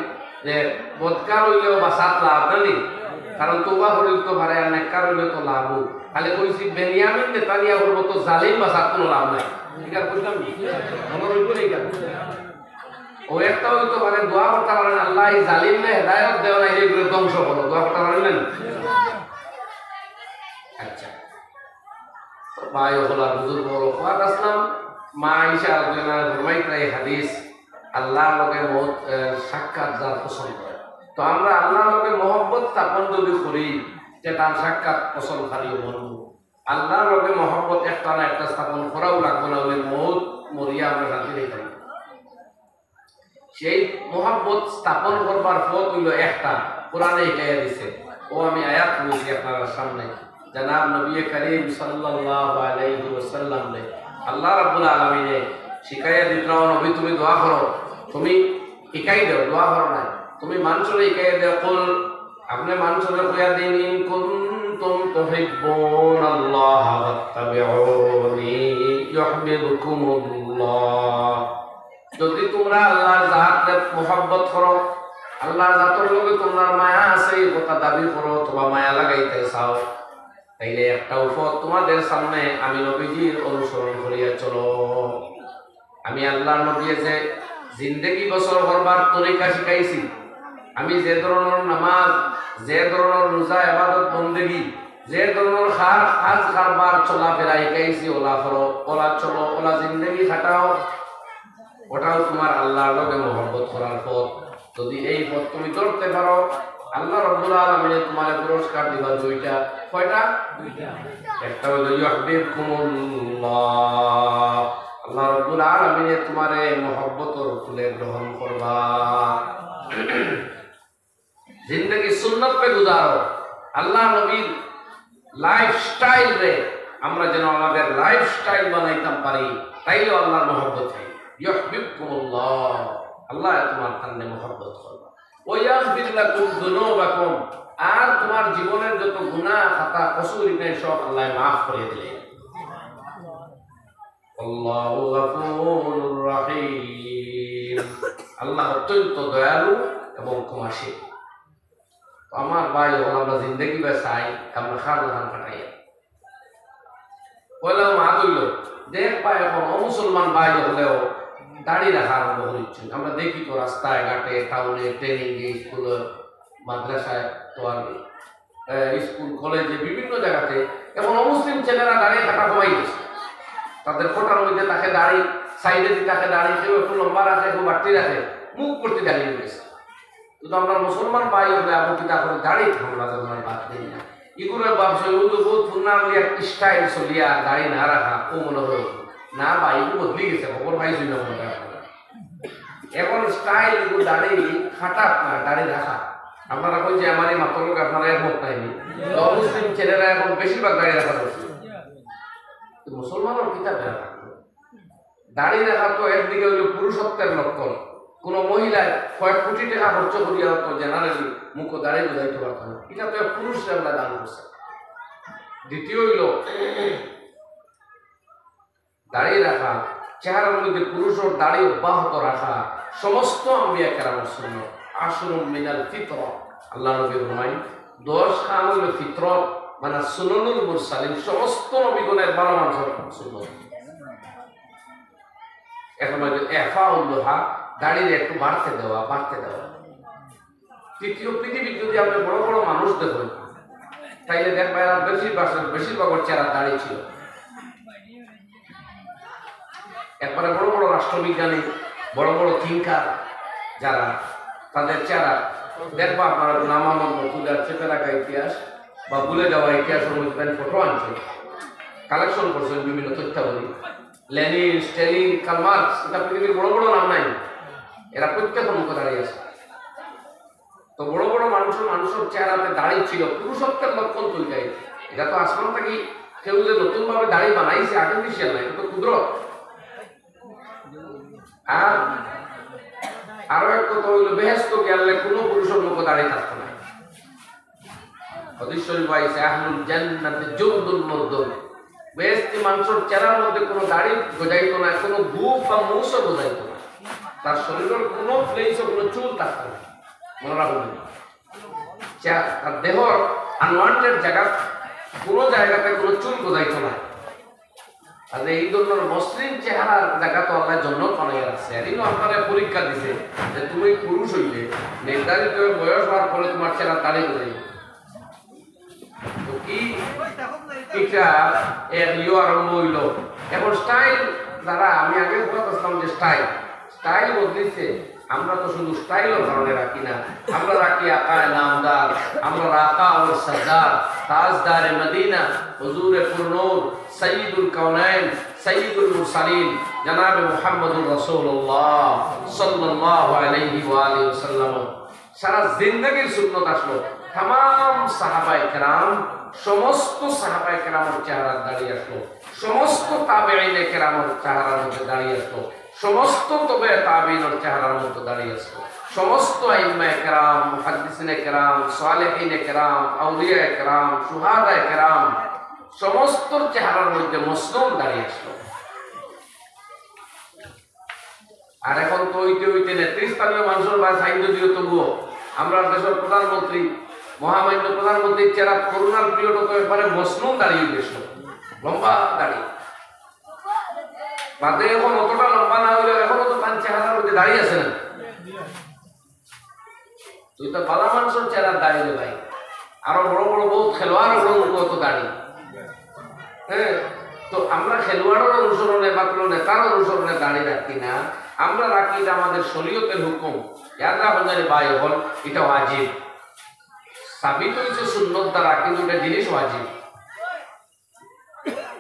যে বদকার হইলেও বাসাত লাভ জানি, কারণ তওবা করিল তো পারে আর নেককার হইলে তো লাভও। খালি কইছি বেনিয়ামিন নেতানিয়াহুর মতো জালিম বাসাত কোনো লাভ নাই। ঠিক আছে, বুঝলাম কি? মনে রইব না এটা। ও একটা হইতো পারে, দোয়া করতে পারেন, "আল্লাহ, এই জালিমরে হেদায়েত দেও না, এই করে ধ্বংস করো।" দোয়া করতে পারেন না? আচ্ছা। তো ভাই হকল আর বুজুর্গ হকল, ওয়াদ আসলাম, মা আয়েশা রাদিয়াল্লাহু আনহা ফরমাইতরা এই হাদিস, আল্লাহর লগে মহব্বত, এ, সাক্ষাৎ যার পছন্দ হয়। তো আমরা আল্লাহর লগে মহব্বত স্থাপন যদি করি, যে তার সাক্ষাৎ পছন্দকারী মন আল্লাহর লগে মহব্বত একটা না একটা স্থাপন করাও লাগবো, না হলে মৌত মরিয়া আমরা শান্তি পেতাম না। সেই মহব্বত স্থাপন করবার পথ হইল একটা, কোরআনে হিকাইয়া দিছে। ও আমি আয়াত পড়ছি আপনার সামনে, জনাব নবী করিম সাল্লাল্লাহু আলাইহি ওয়াসাল্লাম রে আল্লাহ রাব্বুল আলামিনে শিখাইয়া দিতরা, "ও নবী, তুমি দোয়া করো, তুমি হিকাই দেও, দোয়া করো না, তুমি মানুষরে হিকাই দেও।" কুল, আপনি মানুষরে কইয়া দিন, "ইন কুনতুম তুহিব্বুনাল্লাহা ফাত্তাবিউনি ইউহবিবকুমুল্লাহ।" যদি তোমরা আল্লাহর জাতরে মহব্বত করো, আল্লাহর জাতর লগে তোমরা মায়া আছে, এই কথা দাবি করো, তোমরা মায়া লাগাইতে চাও, তাইলে একটা পথ তোমাদের সামনে, আমি নবীজির অনুসরণ করিয়া চলো। আমি আল্লাহর নবী যে জিন্দেগি বছর করবার তরিকা শিখাইছি, আমি যে ধরনের নামাজ, যে ধরনের রোজা, ইবাদত, বন্দেগি, যে ধরনের কাজ কারবার, চলাফেরা শিখাইছি, ওলা করো, ওলা চলো, ওলা জিন্দেগি কাটাও, ওটাও তোমার আল্লাহর লগে মহব্বত করার পথ। যদি এই পথ তুমি ধরতে পারো, আল্লাহ রাব্বুল আলামিনে তোমারে পুরস্কার দিবা দুইটা। কয়টা? দুইটা। একটা হইল ইউহবিবকুমুল্লাহ, আল্লাহ রাব্বুল আলামিনে তোমারে মহব্বতর ফুলে গ্রহণ করবা। জিন্দেগি সুন্নত পে গুজারো। আল্লাহ নবীর লাইফস্টাইল রে আমরা যেন আমাদের লাইফস্টাইল বানাইতাম পারি, তাইলে আল্লাহর মহব্বত হয়। ইউহবিবকুমুল্লাহ, আল্লাহ তোমার কান্দে মহব্বত করবা। ওয়া ইয়াগফির লাকুম যুনুবাকুম, আর তোমার জীবনের যত গুনাহ, খাতা, কসুর, ইগুলা সব আল্লাহ মাফ করে দিলে। আল্লাহু গাফুরুর রহিম, আল্লাহ অত্যন্ত দয়ালু এবং ক্ষমাশীল। তো আমার ভাই, এখন আমরা জিন্দেগি বা চাই, আমরা খার লাখান কাটাই। পয়লা মাত হইল, দেখ ভাই, এখন অমুসলমান ভাই হলেও দাড়ি রাখা আরম্ভ করেছেন। আমরা দেখি তো রাস্তায় ঘাটে, টাউনে, ট্রেনিং এ, স্কুলে, মাদ্রাসায়, তো আর, আহ, স্কুল, কলেজে, বিভিন্ন জায়গাতে এখন অমুসলিম ছেলেরা দাড়ি কাটা কমাই গেছে। তাদের কোটার মধ্যে থাকে দাড়ি, সাইডে দি থাকে দাড়ি, কেউ একটু লম্বা রাখে, কেউ বাড়তি রাখে, মুখ ভর্তি দাড়ি হয়ে গেছে। কিন্তু আমরা মুসলমান ভাই হলে আপনি কিতা করে দাড়ি আমরা যেমন বাদ দেই না। ইগুলো ভাবছে, ও তো বহুত পুরনা হলে এক স্টাইল চলিয়া দাড়ি না রাখা, ও মনে হয় না ভাই, এগুলো বদলি গেছে, খবর পাইছি না মনে হয় আপনারা। এখন স্টাইল এগুলো দাড়ি কাটা না, দাড়ি রাখা। আপনারা কই যে আমার এই মাত্র লোক আপনারা একমত নাইনি। তো অমুসলিম ছেলেরা এখন বেশিরভাগ দাড়ি রাখা করছে। তো মুসলমানও কিতা বেড়া রাখলো? দাড়ি রাখা তো একদিকে অইলো পুরুষত্বের লক্ষণ। কোনো মহিলায় কয়েক কোটি টাকা খরচ করিয়া তো জেনারেলি মুখো দাড়ি গজাইতে পারতো না, ইটা তো এক পুরুষরে আল্লায় দান করছে। দ্বিতীয় অইলো দাড়ি রাখা, চেহারার মধ্যে পুরুষর দাড়ি অব্যাহত রাখা সমস্ত আম্বিয়া কেরামর সুন্নত। আশরুম মিনাল ফিতরা, আল্লাহ নবী ফরমাইন, দশ কাম অইলো ফিতরত, মানে সুননুল মুরসালিন, সমস্ত নবীগণের ভালা মানষর সুন্নত। এখন অইলো এফা উল্লাহা, দাড়িরে একটু বাড়তে দেওয়া, বাড়তে দেওয়া। তৃতীয় পৃথিবীত যদি আপনি বড় বড় মানুষ দেখেন, তাইলে দেখবা এরা বেশিরভাগ, বেশিরভাগর চেহারা দাড়ি ছিল। একবারে বড় বড় রাষ্ট্রবিজ্ঞানী, বড় বড় থিঙ্কার যারা, তাদের চেহারা দেখবা আপনারা গুলাম আহমদ মর্তুজার চেপে রাখা ইতিহাস বা ভুলে যাওয়া ইতিহাসের মধ্যে ফটো আনছে, কালেকশন করছেন বিভিন্ন তথ্যাবলী। লেনিন, স্ট্যালিন, কার্ল মার্কস, এটা পৃথিবীর বড় বড় নাম নাই, এরা প্রত্যেক মুখো দাঁড়িয়ে আছে। তো বড় বড় মানুষের, মানুষের চেহারাতে দাড়ি ছিল, পুরুষত্বের লক্ষণ তো এটাই। এটা তো আসমান থাকি কেউ যে নতুন ভাবে দাড়ি বানাইছে, আর্টিফিশিয়াল না, এটা তো কুদরত। আর আরো এক কথা হইল, বেহেস্ত গেলে কোনো পুরুষের মুখো দাড়ি থাকতো না। হাদিস শরীফ আইছে, "আহলুল জান্নাতে জুরদুল মুরদুল।" বেহেস্তি মানুষের চেহারার মধ্যে কোনো দাড়ি গজাইতো না, কোনো গুফ বা মুছও গজাইতো না। তার শরীরের কোনো প্লেসও কোনো চুল থাকতো না। মনে রাখবেন, চা-, তার দেহর আনওয়ান্টেড জায়গা কোনো জায়গাতে কোনো চুল গজাইতো না। আর এই ধরনের মসৃণ চেহারার জায়গা তো আল্লাহ জন্নত বানাইয়া রাখছে। আর ইনো আপনারা পরীক্ষা দিছে যে তুমি পুরুষ হইলে নির্ধারিত বয়স হওয়ার পরে তোমার চেহারা দাড়ি গজাইবে। তো কি এটা এক ইয়ে আরম্ভ হইল। এখন স্টাইল যারা, আমি আগে কথা বলছিলাম যে স্টাইল, স্টাইল বদলিছে। আমরা তো শুধু স্টাইলের কারণে রাখি না, আমরা রাখি আকায় নামদার, আমরা রাখা ওর সর্দার, তাজদার মদিনা, হুজুর পুরনূর, সৈয়দুল কাউনাইন, সৈয়দুল মুরসালিন, জনাব মুহাম্মদুর রাসূলুল্লাহ সাল্লাল্লাহু আলাইহি ওয়া আলিহি ওয়াসাল্লাম। সারা জিন্দেগির সুন্নত আসলো। তামাম সাহাবায়ে কেরাম, সমস্ত সাহাবায়ে কেরামের চেহারার দাড়ি আসলো, সমস্ত তাবেঈনে কেরামের চেহারার মধ্যে দাড়ি আসলো, সমস্ত তবে তাবেঈনের চেহারার মধ্যে দাড়ি আসলো, সমস্ত আইম্মায়ে কেরাম, মুহাদ্দিসিনে কেরাম, সালেহিনে কেরাম, আউলিয়ায়ে কেরাম, শুহাদায়ে কেরাম, সমস্ত চেহারার মধ্যে মসনুন দাড়ি আসলো। আর এখন তো হইতে হইতে নেতৃস্থানীয় মানুষের বা সাইন যদিও তবুও আমরা দেশের প্রধানমন্ত্রী, মহামান্য প্রধানমন্ত্রীর চেহারা করোনার পিরিয়ড তো একবারে মসনুন দাড়ি গেছে, লম্বা দাড়ি। বাদে এখন অতটা লম্বা না হইলেও এখনো তো তার চেহারার মধ্যে দাড়ি আছে না? তুই তো বালা মানুষের চেহারার দাড়ি রে ভাই, আরো বড় বড় বহুত খেলোয়াড় হলো অত দাড়ি। হ্যাঁ, তো আমরা খেলোয়াড়ের অনুসরণে বা কোনো নেতার অনুসরণে দাড়ি রাখি না, আমরা রাখি এটা আমাদের শরীয়তের হুকুম। ইয়াদ রাখুন জানি ভাই, এখন এটা ওয়াজিব, সাবিত হয়েছে সুন্নত দ্বারা, কিন্তু এটা জিনিস ওয়াজিব।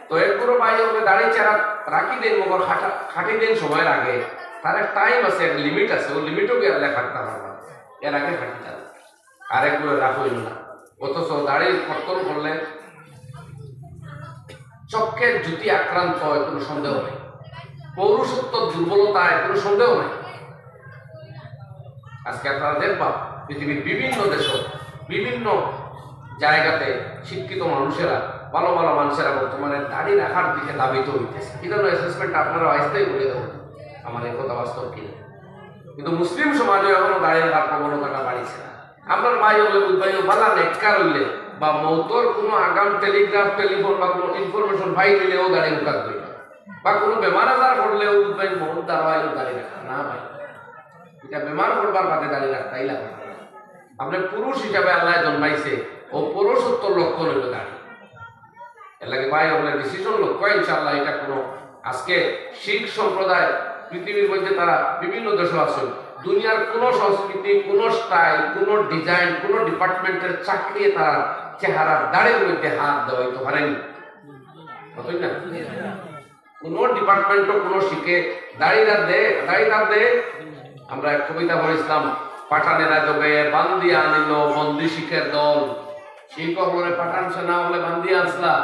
তো এরপরও ভাই ওকে দাড়ি চেহারা রাখি দেন, মগর খাটা-, খাটি দেন সময়ের আগে। তার এক টাইম আছে, এক লিমিট আছে, ওই লিমিটও গিয়ে আল্লাহ খাটতে পারবে, এর আগে খাটি যাবে। আরেকগুলো রাখইল না। অথচ দাড়ি কর্তন করলে চক্ষের জ্যোতি আক্রান্ত হয়, কোনো সন্দেহ নেই। পৌরুষত্ব দুর্বলতায় কোনো সন্দেহ নেই। আজকে আপনারা দেখবা পৃথিবীর বিভিন্ন দেশে, বিভিন্ন জায়গাতে শিক্ষিত মানুষেরা, ভালো ভালো মানুষেরা বর্তমানে দাড়ি রাখার দিকে ধাবিত হইতেছে। কি জন্য অ্যাসেসমেন্ট আপনারা আইসতেই বলে দেবো আমার এই কথা বাস্তব কিনা। কিন্তু মুসলিম সমাজে এখনো দাড়ি রাখার প্রবণতাটা বাড়িছে না। আপনার ভাই হলে বুঝবাই, ও বালা নেককার হইলে বা মৌতর কোনো আগাম টেলিগ্রাফ, টেলিফোন বা কোনো ইনফরমেশন পাই দিলে ও দাড়ি উঠাত হইল, বা কোনো বেমার আজার করলে ও বুঝবাই মৌত দাঁড়াইল দাড়ি রাখা না ভাই। এটা বেমার করবার বাদে দাড়ি রাখতাই লাগে। আপনি পুরুষ হিসাবে আল্লাহ জন্মাইছে, ও পুরুষত্বর লক্ষণ হইল দাড়ি। এর লাগে ভাই, আমরা ডিসিশন লক্ষ্য, ইনশাআল্লাহ, এটা কোনো আজকে শিখ সম্প্রদায় পৃথিবীর মধ্যে তারা বিভিন্ন দেশে আছেন, দুনিয়ার কোনো সংস্কৃতি, কোনো স্টাইল, কোনো ডিজাইন, কোনো ডিপার্টমেন্টের চাকরি তারা চেহারার দাড়ির মধ্যে হাত দেওয়াইতে পারেনি, বুঝলেন না? কোনো ডিপার্টমেন্টও কোনো শিখে দাড়ি রাখবে, দাড়ি রাখবে। আমরা এক কবিতা পড়েছিলাম, পাঠানেরা যোগে বান্দি আনিল বন্দি শিখের দল। শিখ অকলরে পাঠান সেনা অকলে বান্দি আনছলা,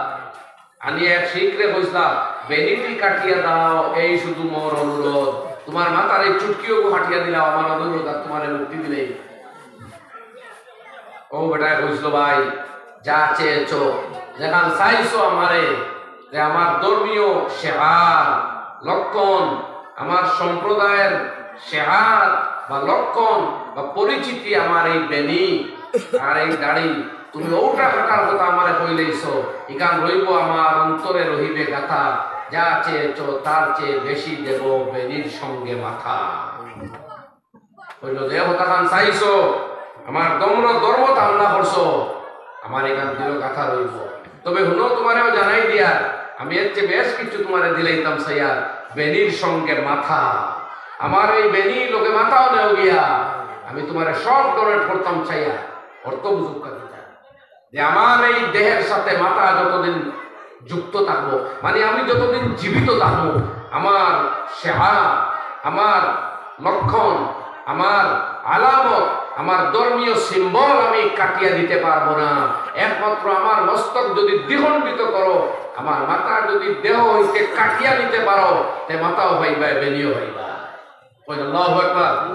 আনি এক শিখরে কইছলা, বেনিটি কাটিয়া দাও, এই শুধু মোর অনুরোধ। তুমার মাথার এই চুটকিও কাটিয়া দিলাও, আমার অনুরোধ, আর তুমারে মুক্তি দিলেই। ও বেটায় কইছিল, "ভাই, যা চেয়েছো, যেখান চাইছো আমারে, যে আমার ধর্মীয় শেআর, লক্ষণ, আমার সম্প্রদায়ের শেআর বা লক্ষণ বা পরিচিতি আমার এই বেনি আর এই দাড়ি, তুমি ওটা কাটার কথা আমারে কইলেইছো, ইখান রইবো আমার অন্তরে রহিবে গাথা, যা চেয়েছো তার চেয়ে বেশি দেব বেনির সঙ্গে মাথা।" কইল, "যে কথাখান চাইছো, আমার ধর্ম, ধর্মত হামলা করছো, আমার ইখান দিলো গাথা রইবো। তবে হুনো, তুমারেও জানাই দিয়া, আমি এর চেয়ে বেশ কিছু তুমারে দিলাইতাম চাইয়ার, বেনির সঙ্গে মাথা। আমার এই বেনি লগে মাথাও নেও গিয়া, আমি তুমারে সব donate করতাম চাইয়ার।" অর্থ বুঝুক্কা কিতা? যে আমার এই দেহের সাথে মাথা যতদিন যুক্ত থাকবো, মানে আমি যতদিন জীবিত থাকবো, আমার শেআর, আমার লক্ষণ, আমার আলামত, আমার ধর্মীয় symbol আমি কাটিয়া দিতে পারবো না। একমাত্র আমার মস্তক যদি দ্বিখণ্ডিত করো, আমার মাথা যদি দেহ হইতে কাটিয়া নিতে পারো, তে মাথাও পাইবা, বেনিও পাইবা। কইন আল্লাহু আকবার।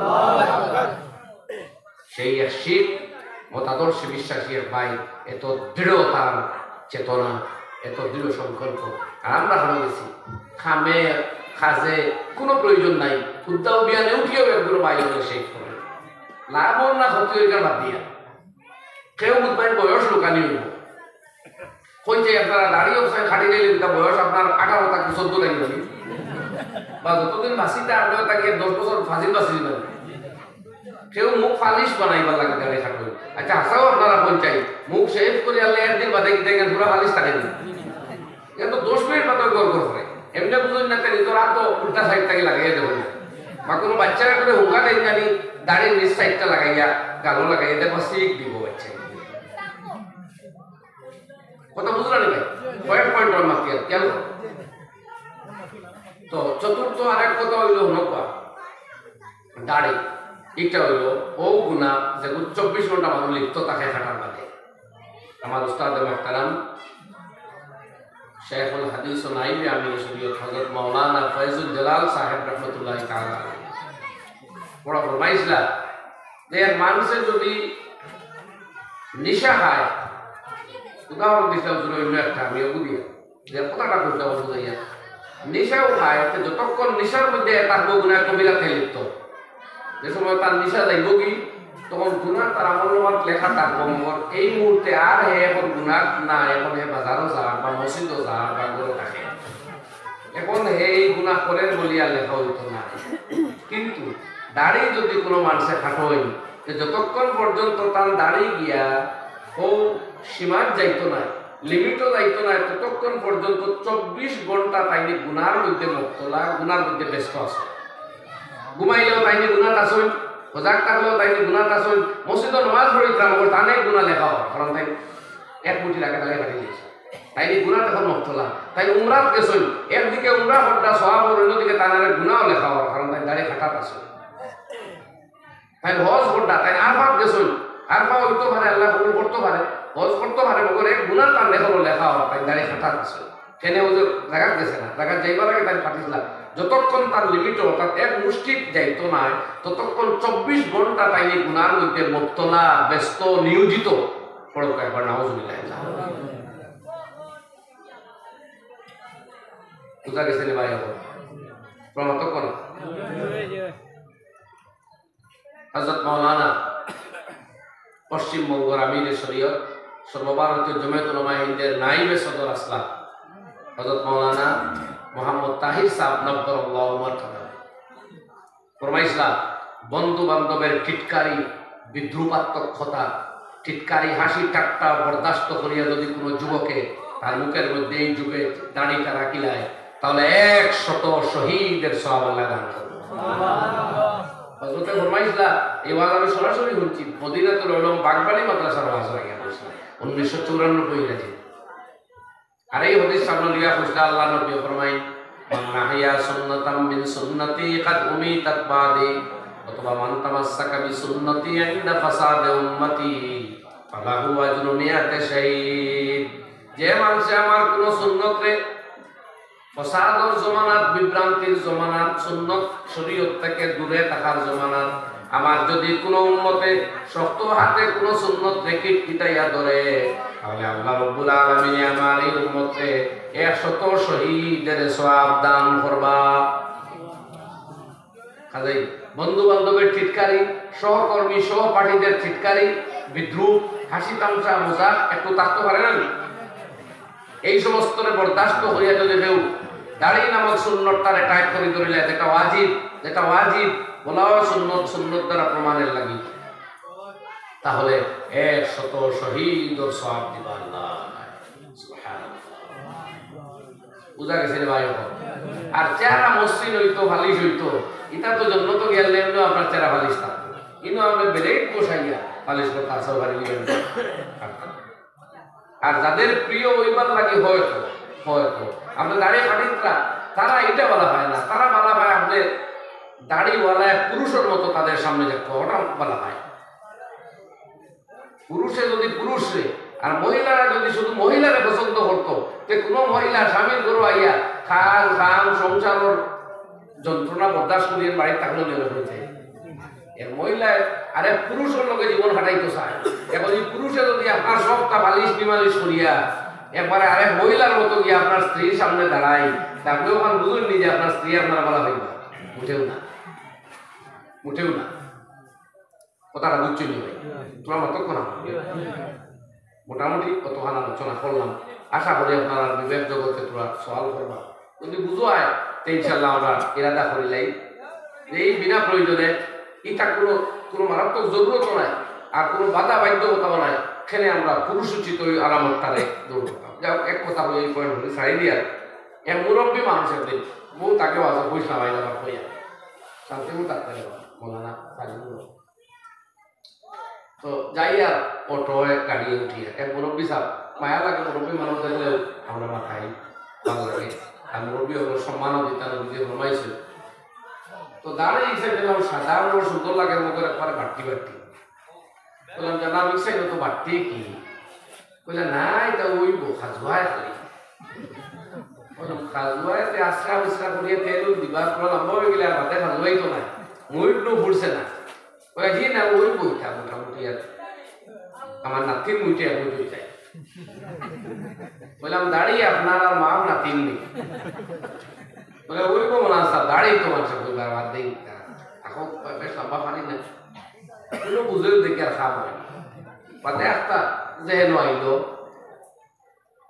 সেই এক শিখ মতাদর্শে বিশ্বাসী এক ভাই, এত দৃঢ় তার চেতনা, এত দৃঢ় সংকল্প। আর আমরা হারা গেছি, কামে কাজে কোনো প্রয়োজন নাই, হুদ্দা বিয়ানে উঠিয়াও একগুলো ভাই হলে সেই করে। লাভ অর না ক্ষতি অর, বাদ দিয়া। কেউ বুঝবেন বয়স লুকানি হইব। কইছে আপনারা দাড়ি অবস্থায় খাটি নিলে কিতা বয়স আপনার আঠারো থাকি চোদ্দ থাকি যাবে। বা যতদিন বাঁচিতে আগ্রহ থাকি দশ বছর ফাজিল বাঁচি যাবে। কেউ মুখ ফালিশ বানাইবার লাগে দাড়ি খাটো। আচ্ছা, হাসাও আপনারা কোন চাই? মুখ শেভ করে আনলে একদিন বাদে কিতা এখানে পুরা ফালিশ থাকে না? এটা তো দশ মিনিট বাদে গড় গড় করে। এমনি বুঝুন না, তাই নিজের হাত তো উল্টা সাইড থাকি লাগাইয়া দেবেন। বা কোনো বাচ্চারা করে হুঙ্গা দেন জানি, দাড়ির নিচ সাইডটা লাগাইয়া, গালো লাগাইয়া দেবো, শিখ দিব বাচ্চা। কথা বুঝলেন ভাই? পয়েন্ট পয়েন্ট ওর মাতি আর কেন? তো চতুর্থ আরেক কথা হইল হুনকা দাড়ি। এটা হইল ও গুণা যেগুলো চব্বিশ ঘন্টা মানুষ লিপ্ত থাকে খাটার বাদে। আমার উস্তাদ মোহতারাম শেখুল হাদিস ও নাইবে আমির শরীয়ত হযরত মাওলানা ফয়জুল জালাল সাহেব রহমতুল্লাহ তাআলা আলাইহি বড় ফরমাইছিলা যে এক মানুষে যদি নিশা খায়, উদাহরণ দিছিলাম শুধু অন্য একটা, আমি ওগু দিয়া, যে কথাটা কইতে হবে বুঝাইয়া, নিশাও খায়, তো যতক্ষণ নিশার মধ্যে তার বউ গুনাহ কবিরাতে লিপ্ত, যে সময় তার নিশা যাইব কি, তখন গুনাহ তার আমল নামাত লেখা থাকবো, মগর এই মুহূর্তে আর হে এখন গুনাহ না, এখন হে বাজারও যার বা মসজিদও যার বা ঘরও থাকে। এখন হে এই গুনাহ করের বলিয়া লেখা হইতো না। কিন্তু দাড়ি যদি কোনো মানুষে কাটইন, তো যতক্ষণ পর্যন্ত তার দাড়ি গিয়া ও সীমাত যাইতো না, লিমিটও যাইতো না, ততক্ষণ পর্যন্ত চব্বিশ ঘন্টা তাইনি গুনার মধ্যে মুবতলা, গুনার মধ্যে ব্যস্ত আছে। ঘুমাইলেও তাইনি গুনাত আছইন, সজাগ থাকলেও তাইনি গুনাত আছইন, মসজিদও নামাজ পড়িতাম, ওর তানে গুনা লেখা হয়, কারণ তাই এক মুঠি রাখে তাহলে কাটি দিয়েছে। তাইনি গুনাত এখন মুবতলা, তাই উমরাত গেছইন, একদিকে উমরা করতা সওয়াব, অন্যদিকে তানারে গুনাও লেখা হয়, কারণ তাই দাড়ি কাটাত আছে। তাই হজ করতা, তাই আরফাত গেছইন, আরফা হইতো পারে, আল্লাহ কবুল করতো পারে, হজ করতো পারে, মগর এক গুনার তার লেখা লেখা হয়, তাই দাড়ি কাটাত আছে। কেনে ও যে জাগাত গেছে না, জাগাত যাইবার আগে তাই পাঠিয়েছিলাম, যতক্ষণ তার লিমিট, অর্থাৎ এক মুষ্টিত যাইতো না, ততক্ষণ চব্বিশ ঘন্টা তাইনি গুনার মধ্যে মুবতলা, ব্যস্ত, নিয়োজিত। পড়ো একবার নাউজুবিল্লাহ। বুঝা গেছে নি ভাই? এখন প্রমাণ তো কোন? হযরত মাওলানা পশ্চিমবঙ্গর আমিরে শরীয়ত, সর্বভারতীয় জমিয়ত উলামায়ে হিন্দের নাইবে সদর আসলা হযরত মাওলানা মোহাম্মদ তাহির সাহেব নব্বরাল্লাহু মারকাদাহু ফরমাইছলা, বন্ধু বান্ধবের টিটকারি, বিদ্রুপাত্মক কথা, টিটকারি, হাসি ঠাট্টা বরদাস্ত করিয়া যদি কোনো যুবকে তার মুখের মধ্যে এই যুগে দাড়িটা রাখিলায়, তাহলে একশত শহীদের সওয়াব আল্লাহ দান করবে। হযরতে ফরমাইছলা, এই ওয়াজ আমি সরাসরি শুনছি, মদিনাতুল উলুম বাগবাড়ি মাদ্রাসার ওয়াজ হয়ে গেল উনিশশো চুরানব্বই ইংরেজি। আর এই হাদিস সামনে লইয়া কইছলা আল্লাহর নবী ফরমাই, "মান আহইয়া সুন্নাতাম মিন সুন্নতি কাদ উমিতাত বাদি", অথবা "মান তামাসসাকা বি সুন্নতি ইনদা ফাসাদে উম্মতি ফালাহু আজরু মিয়াতে শাহীদ।" যে মানুষে আমার কোনো সুন্নতরে ফসাদর জমানাত, বিভ্রান্তির জমানাত, সুন্নত শরীয়ত থেকে দূরে থাকার জমানাত আমার যদি কোনো উম্মতে শক্ত হাতে কোনো সুন্নত রেকিট কিতাইয়া ধরে, তাহলে আল্লাহ রব্বুল আলামিনে আমার এই উম্মতে একশত শহীদের সওয়াব দান করবা। কাজেই বন্ধু বান্ধবের টিটকারি, সহকর্মী সহপাঠীদের টিটকারি, বিদ্রুপ, হাসি তামশা, মজাক একটু থাকতে পারে না? এই সমস্তরে বরদাস্ত করিয়া যদি কেউ দাড়ি নামক সুন্নতটারে টাইট করি ধরিলে, যেটা ওয়াজিব, যেটা ওয়াজিব, বলা হয় সুন্নত, সুন্নত দ্বারা প্রমাণের লাগি, তাহলে একশত শহীদর সওয়াব দিবা আল্লাহ। সুবহানাল্লাহ। বুঝা গেছে রে ভাই? আর চেহারা মসৃণ হইতো, ফালিশ হইতো, এটা তো জন্নত গিয়া লেমনো আপনার চেহারা ফালিশ থাকতো। ইনো আমরা ব্লেড বসাইয়া ফালিশ করতে আসা পারি। আর যাদের প্রিয় হইবার লাগি হয়তো, হয়তো আপনি দাড়ি কাটিত্রা, তারা এটা বলা হয় না, তারা বলা হয় আপনি দাড়িওয়ালা এক পুরুষের মতো তাদের সামনে যাচ্ছ, ওটা বলা হয়। পুরুষে যদি পুরুষরে আর মহিলারা যদি শুধু মহিলারে পছন্দ করতো, তে কোনো মহিলা স্বামীর ঘরো আইয়া খান খান সংসারর যন্ত্রণা বরদাস্ত করিয়া বাড়ির থাকলেও লেগে হয়ে যায়। এক মহিলায় আরেক পুরুষের লগে জীবন কাটাইতে চায়। এখন এই পুরুষে যদি আপনার সবটা বালিশ বিমালিশ করিয়া একবারে আরেক মহিলার মতো গিয়া আপনার স্ত্রীর সামনে দাঁড়ায়, তা আপনি ওখানে বুঝুন নি যে আপনার স্ত্রী আপনার বলা হইবা? উঠেও না, উঠেও না। কথাটা বুঝছেন নি ভাই? তোরা মতো করা মোটামুটি কতখান আলোচনা করলাম। আশা করি আপনারা বিবেক জগতে তোরা সওয়াল করবা। যদি বুঝো হয়, তে ইনশাল্লাহ আমরা ইরাদা করিলাই যে এই বিনা প্রয়োজনে এটা কোনো, কোনো মারাত্মক জরুরত নাই, আর কোনো বাধা বাধ্যকতাও নাই। এখানে আমরা পুরুষোচিত ওই আলামতটারে দৌড় করতাম। যাই হোক, এক কথা বলে এই পয়েন্ট হলে ছাড়ি দিয়া, এক মুরব্বী মানুষ একদিন বউ তাকে বাজার কইস না ভাই, আমার কইয়া শান্তি মতো থাকতে হবে। মৌলানা সাজিদুর রহমান। তো যাই আর অটোয় গাড়িয়ে উঠি, এক মুরব্বী সাহেব, মায়া লাগে মুরব্বী মানুষ দেখলেও আমরা মাথায় ভালো লাগে। আর মুরব্বী হলো সম্মানও দিতাম, নিজে ফরমাইছে। তো দাঁড়িয়ে এসে গেলাম, সাদা আমার সুন্দর লাগে মতো একবারে বাট্টি বাট্টি। বললাম, "জানা, আমি চাই তো বাট্টি কি?" বলে, "না, এটা ওই বো, খাজুয়ায় খালি।" বললাম, "খাজুয়ায় তে আশ্রা মিশ্রা করিয়া তেল উল দিবা, তোরা লম্বা হয়ে গেলে আর ভাতে খাজুয়াই তো নাই, মুইট নো ফুটছে না।" কয়, "জি না, ওই বইটা মোটামুটি আর আমার নাতির মুইটে এখন হয়ে যায়।" বললাম, "দাড়ি আপনার আর মা নাতির নেই।" বলে, "ওই বো মনে হয় দাড়ি তো মানছে, বলবার বাদ দেই। এখন বেশ লম্বা পানি না।" কোনো বুঝেও দেখি আর খাওয়া হয় না। বাদে একটা যেন আইলো,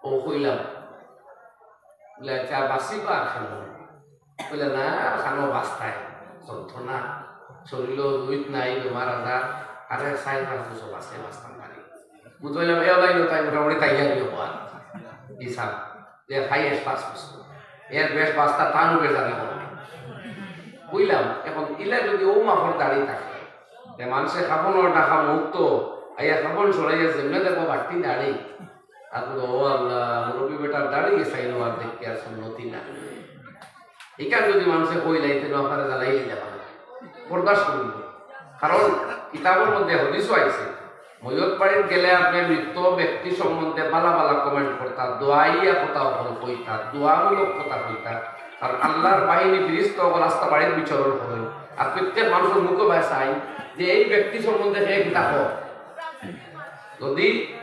ও কইলাম, বলে, "আচ্ছা, বাঁচিবা আর খানো?" বলে, "না, আর খানো বাঁচতায়, যন্ত্রণা, শরীরও রুইত নাই, বেমার আজার, আরে চাই পাঁচ বছর বাঁচতে বাঁচতাম পারি।" বুঝলাম, এ লাইনও তাই মোটামুটি তাই আর ইয়ে হওয়ার হিসাব, যে হাইয়েস্ট পাঁচ বছর, এর বেশ বাঁচতা তার উপরে জানে হবে। বুঝলাম, এখন ইলা যদি ও মাফর দাড়ি থাকে, যে মানুষের খাপন ও ঢাকা মুক্ত, আইয়া খাপন সরাইয়া যেমনে দেখবো বাড়তি দাড়ি, আর বলবো, "ও আল্লাহ, মুরব্বী বেটার দাড়ি গেছাইলো আর দেখতে আর সুন্নতি না।" এখান যদি মানুষে কই লাইতে না পারে, জ্বালাই দিলে পারে, বরদাস্ত করি নিব। কারণ কিতাবর মধ্যে হাদিসও আইছে, ময়ত বাড়িত গেলে আপনি মৃত ব্যক্তি সম্বন্ধে ভালা ভালা কমেন্ট করতা, দোয়াইয়া কথা অকল কইতা, দোয়ামূলক কথা কইতা। কারণ আল্লাহর বাহিনী ফিরিস্তা অকল আস্তা বাড়িত বিচরণ করে, আর প্রত্যেক মানুষের মুখে ভায় চাই যে এই ব্যক্তি সম্বন্ধে হে কিতা কয়। যদি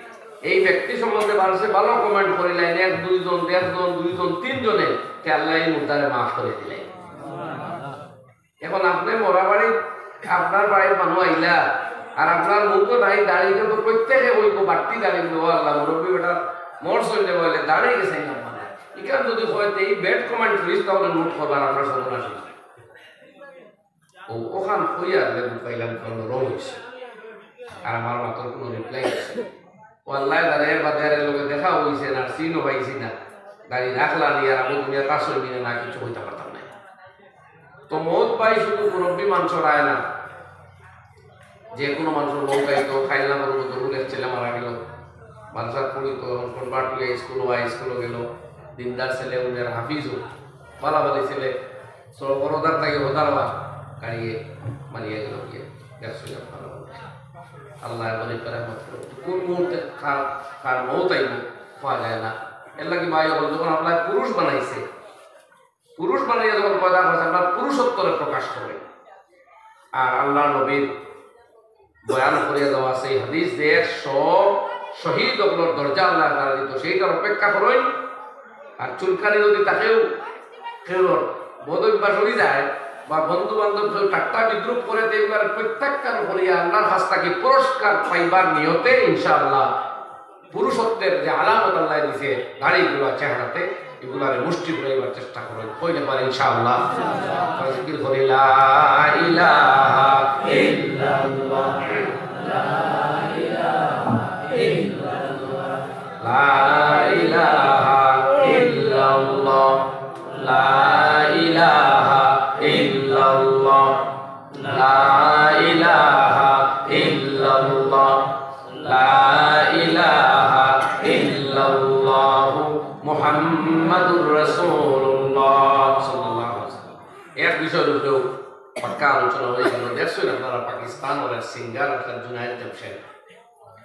এই ব্যক্তি সম্বন্ধে মানুষে ভালো কমেন্ট করিলেন, এক দুইজন, দেড়জন, দুইজন, তিনজনে, তে আল্লাহ এই মুর্দারে মাফ করে দিলেন। এখন আপনি মরা বাড়ি, আপনার বাড়ির মানুষ আইলা, আর আপনার মুখও নাই, দাড়ি তো প্রত্যেকে বলবো, "বাড়তি দাড়ি দিল, ও আল্লাহ, মুরব্বী বেটা মর সইলে বলে, দাঁড়িয়ে গেছে না মানে।" এখান যদি হয়, তো এই ব্যাড কমেন্ট করিস, তাহলে নোট করবার আমরা সর্বনাশ হইছে। ও ওখান হইয়া লেবু পাইলাম, কারণ রং হইছে। আর আমার মাথার কোনো রিপ্লাই আছে। ও আল্লাহ, দাঁড়া, এর বাদে আর এর লগে দেখা হইছে না, সিনও পাইছি না। দাড়ি রাখলা নি, আর আমি দুনিয়া তার সঙ্গে না কিছু হইতে পারতাম না। তো মৌত ভাই শুধু মুরব্বী মানুষের আয় না, যে কোনো মানুষের মৌত আইতো। খাইল না বলবো, তরুণ এক ছেলে মারা গেল, মাদ্রাসা পড়িত, এখন কনভার্ট হয়ে স্কুল, ওয়াই স্কুলও গেল, দিনদার ছেলে, উনের হাফিজও, বালাবালি ছেলে, সড়ক হদার তাকে হদার হওয়া, গাড়িয়ে মারিয়া গেল গিয়ে, একশো জন ভালো। আল্লাহ বলে, "তারা মত করো।" কোন মুহূর্তে কার, কার মৌত আইব, পাওয়া যায় না। এর লাগি ভাই বলে, যখন আল্লাহ পুরুষ বানাইছে, পুরুষ বানাইয়া যখন পয়দা করছে, আপনার পুরুষত্বরে প্রকাশ করে। আর আল্লাহর নবীর বয়ান করিয়া দেওয়া আছে এই হাদিস যে একশো শহীদ অকলর দরজা আল্লাহ তাআলা দিত, সেইটার অপেক্ষা করইন। আর চুলকানি যদি তাকেও কেউর বদ অভ্যাস হয়ে যায় বা বন্ধু বান্ধব কেউ ঠাট্টা বিদ্রুপ করে, তো এগুলার প্রত্যাখ্যান করিয়া আল্লাহর কাছ থাকি পুরস্কার পাইবার নিয়তে ইনশাআল্লাহ পুরুষত্বের যে আলামত আল্লাহ দিছে, দাড়িগুলা চেহারাতে, এগুলারে মুষ্টি ঘুরাইবার চেষ্টা করইন। কইলে পারে ইনশাআল্লাহ। জিকির করি, লা ইলাহা ইল্লাল্লাহ, লা ইলাহা ইল্লাল্লাহ, লা ইলাহা ইল্লাল্লাহ, লা ইলাহা ইল্লাল্লাহ, লা ইলাহা ইল্লাল্লাহ, লা ইলাহা ইল্লাল্লাহু মুহাম্মাদুর রাসূলুল্লাহ সাল্লাল্লাহু আলাইহি ওয়াসাল্লাম। এক বিষয়ের উপরেও পাক্কা আলোচনা হয়ে গেল। দেখছেন আপনারা, পাকিস্তান ওর এক সিঙ্গার, একটা জুনায়েদ জমশেদ,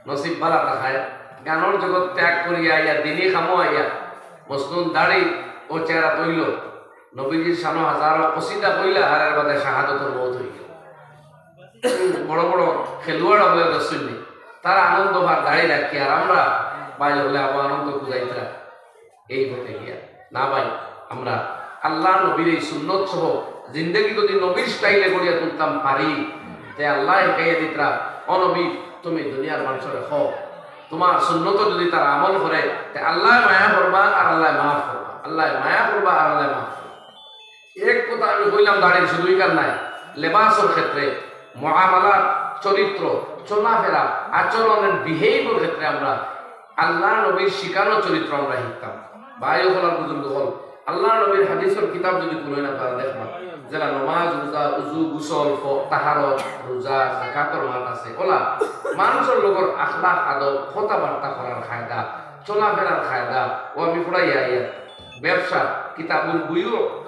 নসিব বালা থাকায় গানর জগৎ ত্যাগ করিয়া আইয়া, দিনী কামো আইয়া, মসনুন দাড়ি ও চেহারা তৈল, নবীজির শানো হাজারো কসিদা কইলা, আর এর বাদে শাহাদতর মউত হইল। বড় বড় খেলোয়াড় হয়ে দর্শনী, তারা আনন্দ ভার দাড়ি রাখি, আর আমরা বাইরে হলে আবু আনন্দ খুঁজাইতরা এই পথে গিয়া। না ভাই, আমরা আল্লাহ নবীর এই সুন্নত সহ জিন্দেগি যদি নবীর স্টাইলে গড়িয়া তুলতাম পারি, তে আল্লাহ শিখাইয়া দিতরা, "ও নবী, তুমি দুনিয়ার মানুষরে কও, তোমার সুন্নত যদি তারা আমল করে, তে আল্লাহ মায়া করবা আর আল্লাহ মাফ করবা, আল্লাহ মায়া করবা আর আল্লাহ মাফ করবা।" এক কথা আমি কইলাম, দাড়ির শুধু ইকার নাই, লেবাসর ক্ষেত্রে, মুআমালাত, চরিত্র, চলাফেরা, আচরণের বিহেভিয়ার ক্ষেত্রে আমরা আল্লাহ নবীর শিখানো চরিত্র আমরা শিখতাম। ভাই অকল আর বুজুর্গ অকল, আল্লাহ নবীর হাদিসর কিতাব যদি খুলইন আপনারা দেখবা, যেলা নমাজ, রোজা, উজু, গোসল, ফ-, তাহারত, রোজা, যাকাতর মাত আছে, ওলা মানুষর লগর আখলাক, আদব, কথাবার্তা করার কায়দা, চলাফেরার কায়দা, ও আমি পড়াইয়া আইয়া, ব্যবসা, কিতাবুল বুয়ু,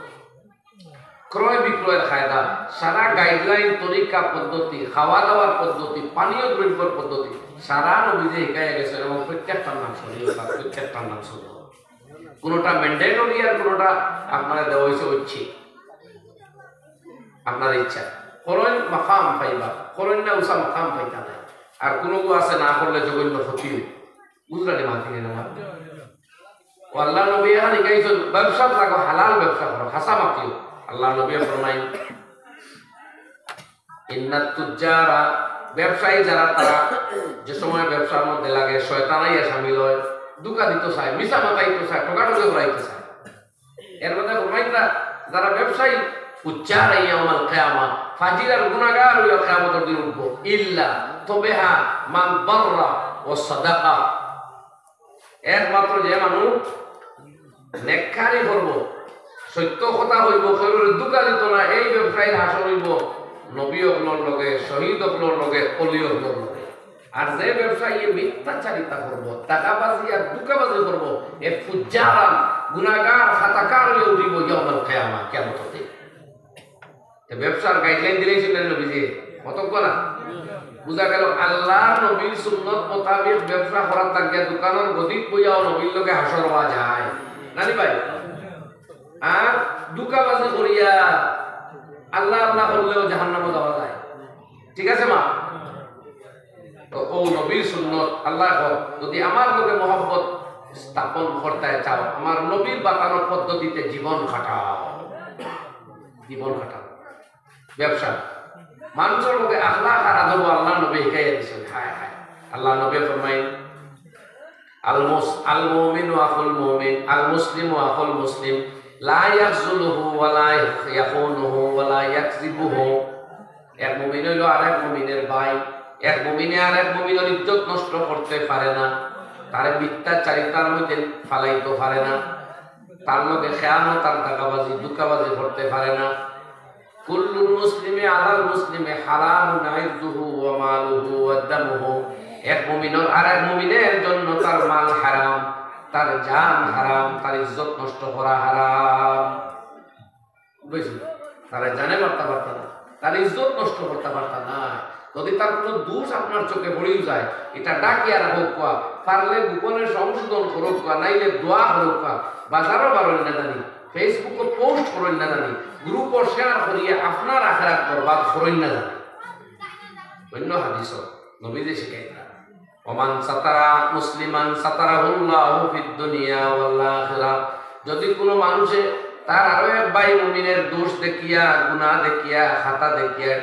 ক্রয় বিক্রয়ের কায়দা, সারা গাইডলাইন, তরিকা, পদ্ধতি, খাওয়া দাওয়ার পদ্ধতি, পানীয় দ্রব্যর পদ্ধতি, সারা নবীজি শিখাইয়া গেছেন এবং প্রত্যেকটার নাম শরীয়ত, আর প্রত্যেকটার নাম সুন্নত। কোনোটা ম্যান্ডেটরি আর কোনোটা আপনারে দেওয়া হয়েছে ঐচ্ছিক, আপনার ইচ্ছা। করইন মাকাম পাইবা, করইন না উষা মাকাম পাইতা নাই। আর কোনো গু আছে না করলে জঘন্য ক্ষতি হইব। বুঝলা নি মাতি না? ও আল্লাহ নবী এখানে শিখাইছেন, ব্যবসা থাকো, হালাল ব্যবসা করো, হাসা মাতিও। আল্লাহ নবী ফরমাইন, "ইন্নাত তুজ্জারা", ব্যবসায়ী যারা, তারা যে সময় ব্যবসার মধ্যে লাগে, শয়তান আইয়া সামিল হয়, ধোঁকা দিতে চায়, মিছা মাতাইতে চায়, ঠকাঠকি করাইতে চায়। এর মধ্যে ফরমাইতরা, যারা ব্যবসায়ী, "ফুজ্জারা ইয়াউমাল কিয়ামা", ফাজির আর গুনাহগার হইয়া কিয়ামতের দিন উঠবো। ইল্লা, তবে হ্যাঁ, মান বাররা ওয়া সাদাকা, একমাত্র যে মানুষ নেককারি করব, সত্য কথা কইব, কেউরে ধোঁকা দিত না, এই ব্যবসায়ীর হাশর হইব নবী অকলর লগে, শহীদ অকলর লগে, অলি অকলর লগে। আর যে ব্যবসায়ী মিথ্যাচারিতা করব, টাকাবাজি আর ধোঁকাবাজি করব, এ ফুজ্জারান, গুনাহগার, খাতাকার হইয়া উঠিব ইয়াউমাল কিয়ামা, কিয়ামতের দিন। তো ব্যবসার গাইডলাইন দিলেই শুনলেন নবীজি, কতক্ষণ না? বুঝা গেল আল্লাহর নবীর সুন্নত মোতাবেক ব্যবসা করার লাগিয়া দোকানের গদিত বইয়াও নবীর লগে হাশর হওয়া যায়। নানি ভাই? আর ধোঁকাবাজি করিয়া আল্লাহ আল্লাহ করলেও জাহান্নামে যাওয়া যায়। ঠিক আছে মা? তো ও নবীর সুন্নত, আল্লাহ কয়, যদি আমার লগে মহব্বত স্থাপন করতে চাও, আমার নবীর বাতানো পদ্ধতিতে জীবন কাটাও, জীবন কাটাও। ব্যবসা, মানুষের মধ্যে আখলাক আর আদব আল্লাহ নবী শিখাইয়া দিয়েছেন। হায় হায়, আল্লাহ নবী ফরমাইন, "আল মুস-, আল মুমিনু আখুল মুমিন, আল মুসলিমু আখুল মুসলিম, লা ইয়াখজুলুহু ওয়া লা ইয়াখুনুহু ওয়া লা ইয়াকযিবুহু।" এক মুমিন হইল আর এক মুমিনের ভাই, এক মুমিনে আর এক মুমিনের ইজ্জত নষ্ট করতে পারে না, তারে মিথ্যাচারিতার মধ্যে ফালাইতে পারে না, তার লগে খেয়ানত আর দাগাবাজি, ধোঁকাবাজি করতে পারে না। কুল্লুল মুসলিমি আলাল মুসলিমি হারামুন ইরদুহু ওয়া মালুহু ওয়া দামুহু। এক মুমিনর আর এক মুমিনের জন্য তার মাল হারাম, তার জান হারাম, তার ইজ্জত নষ্ট করা হারাম। বুঝলি? তারা জানে মারতে পারত না, তার ইজ্জত নষ্ট করতে পারত না। যদি তার কোনো দোষ আপনার চোখে পড়েও যায়, এটা ডাকিয়া রাখুক্কা, পারলে গোপনে সংশোধন করুক্কা, নাইলে দোয়া করুক্কা, বাজারও বারো না জানি। Facebook-ও পোস্ট করইন না জানি, গ্রুপও শেয়ার করিয়া আপনার আখেরাত বরবাদ করইন না জানি। অন্য হাদিসও নবীজি শিখাইতা, "ওমান সাতারা মুসলিমান সাতারাহুল্লাহু ফিদ দুনিয়া ওয়াল আখিরা।" যদি কোনো মানুষে তার আরো এক ভাই মুমিনের দোষ দেখিয়া, গুনাহ দেখিয়া, খাতা দেখিয়া,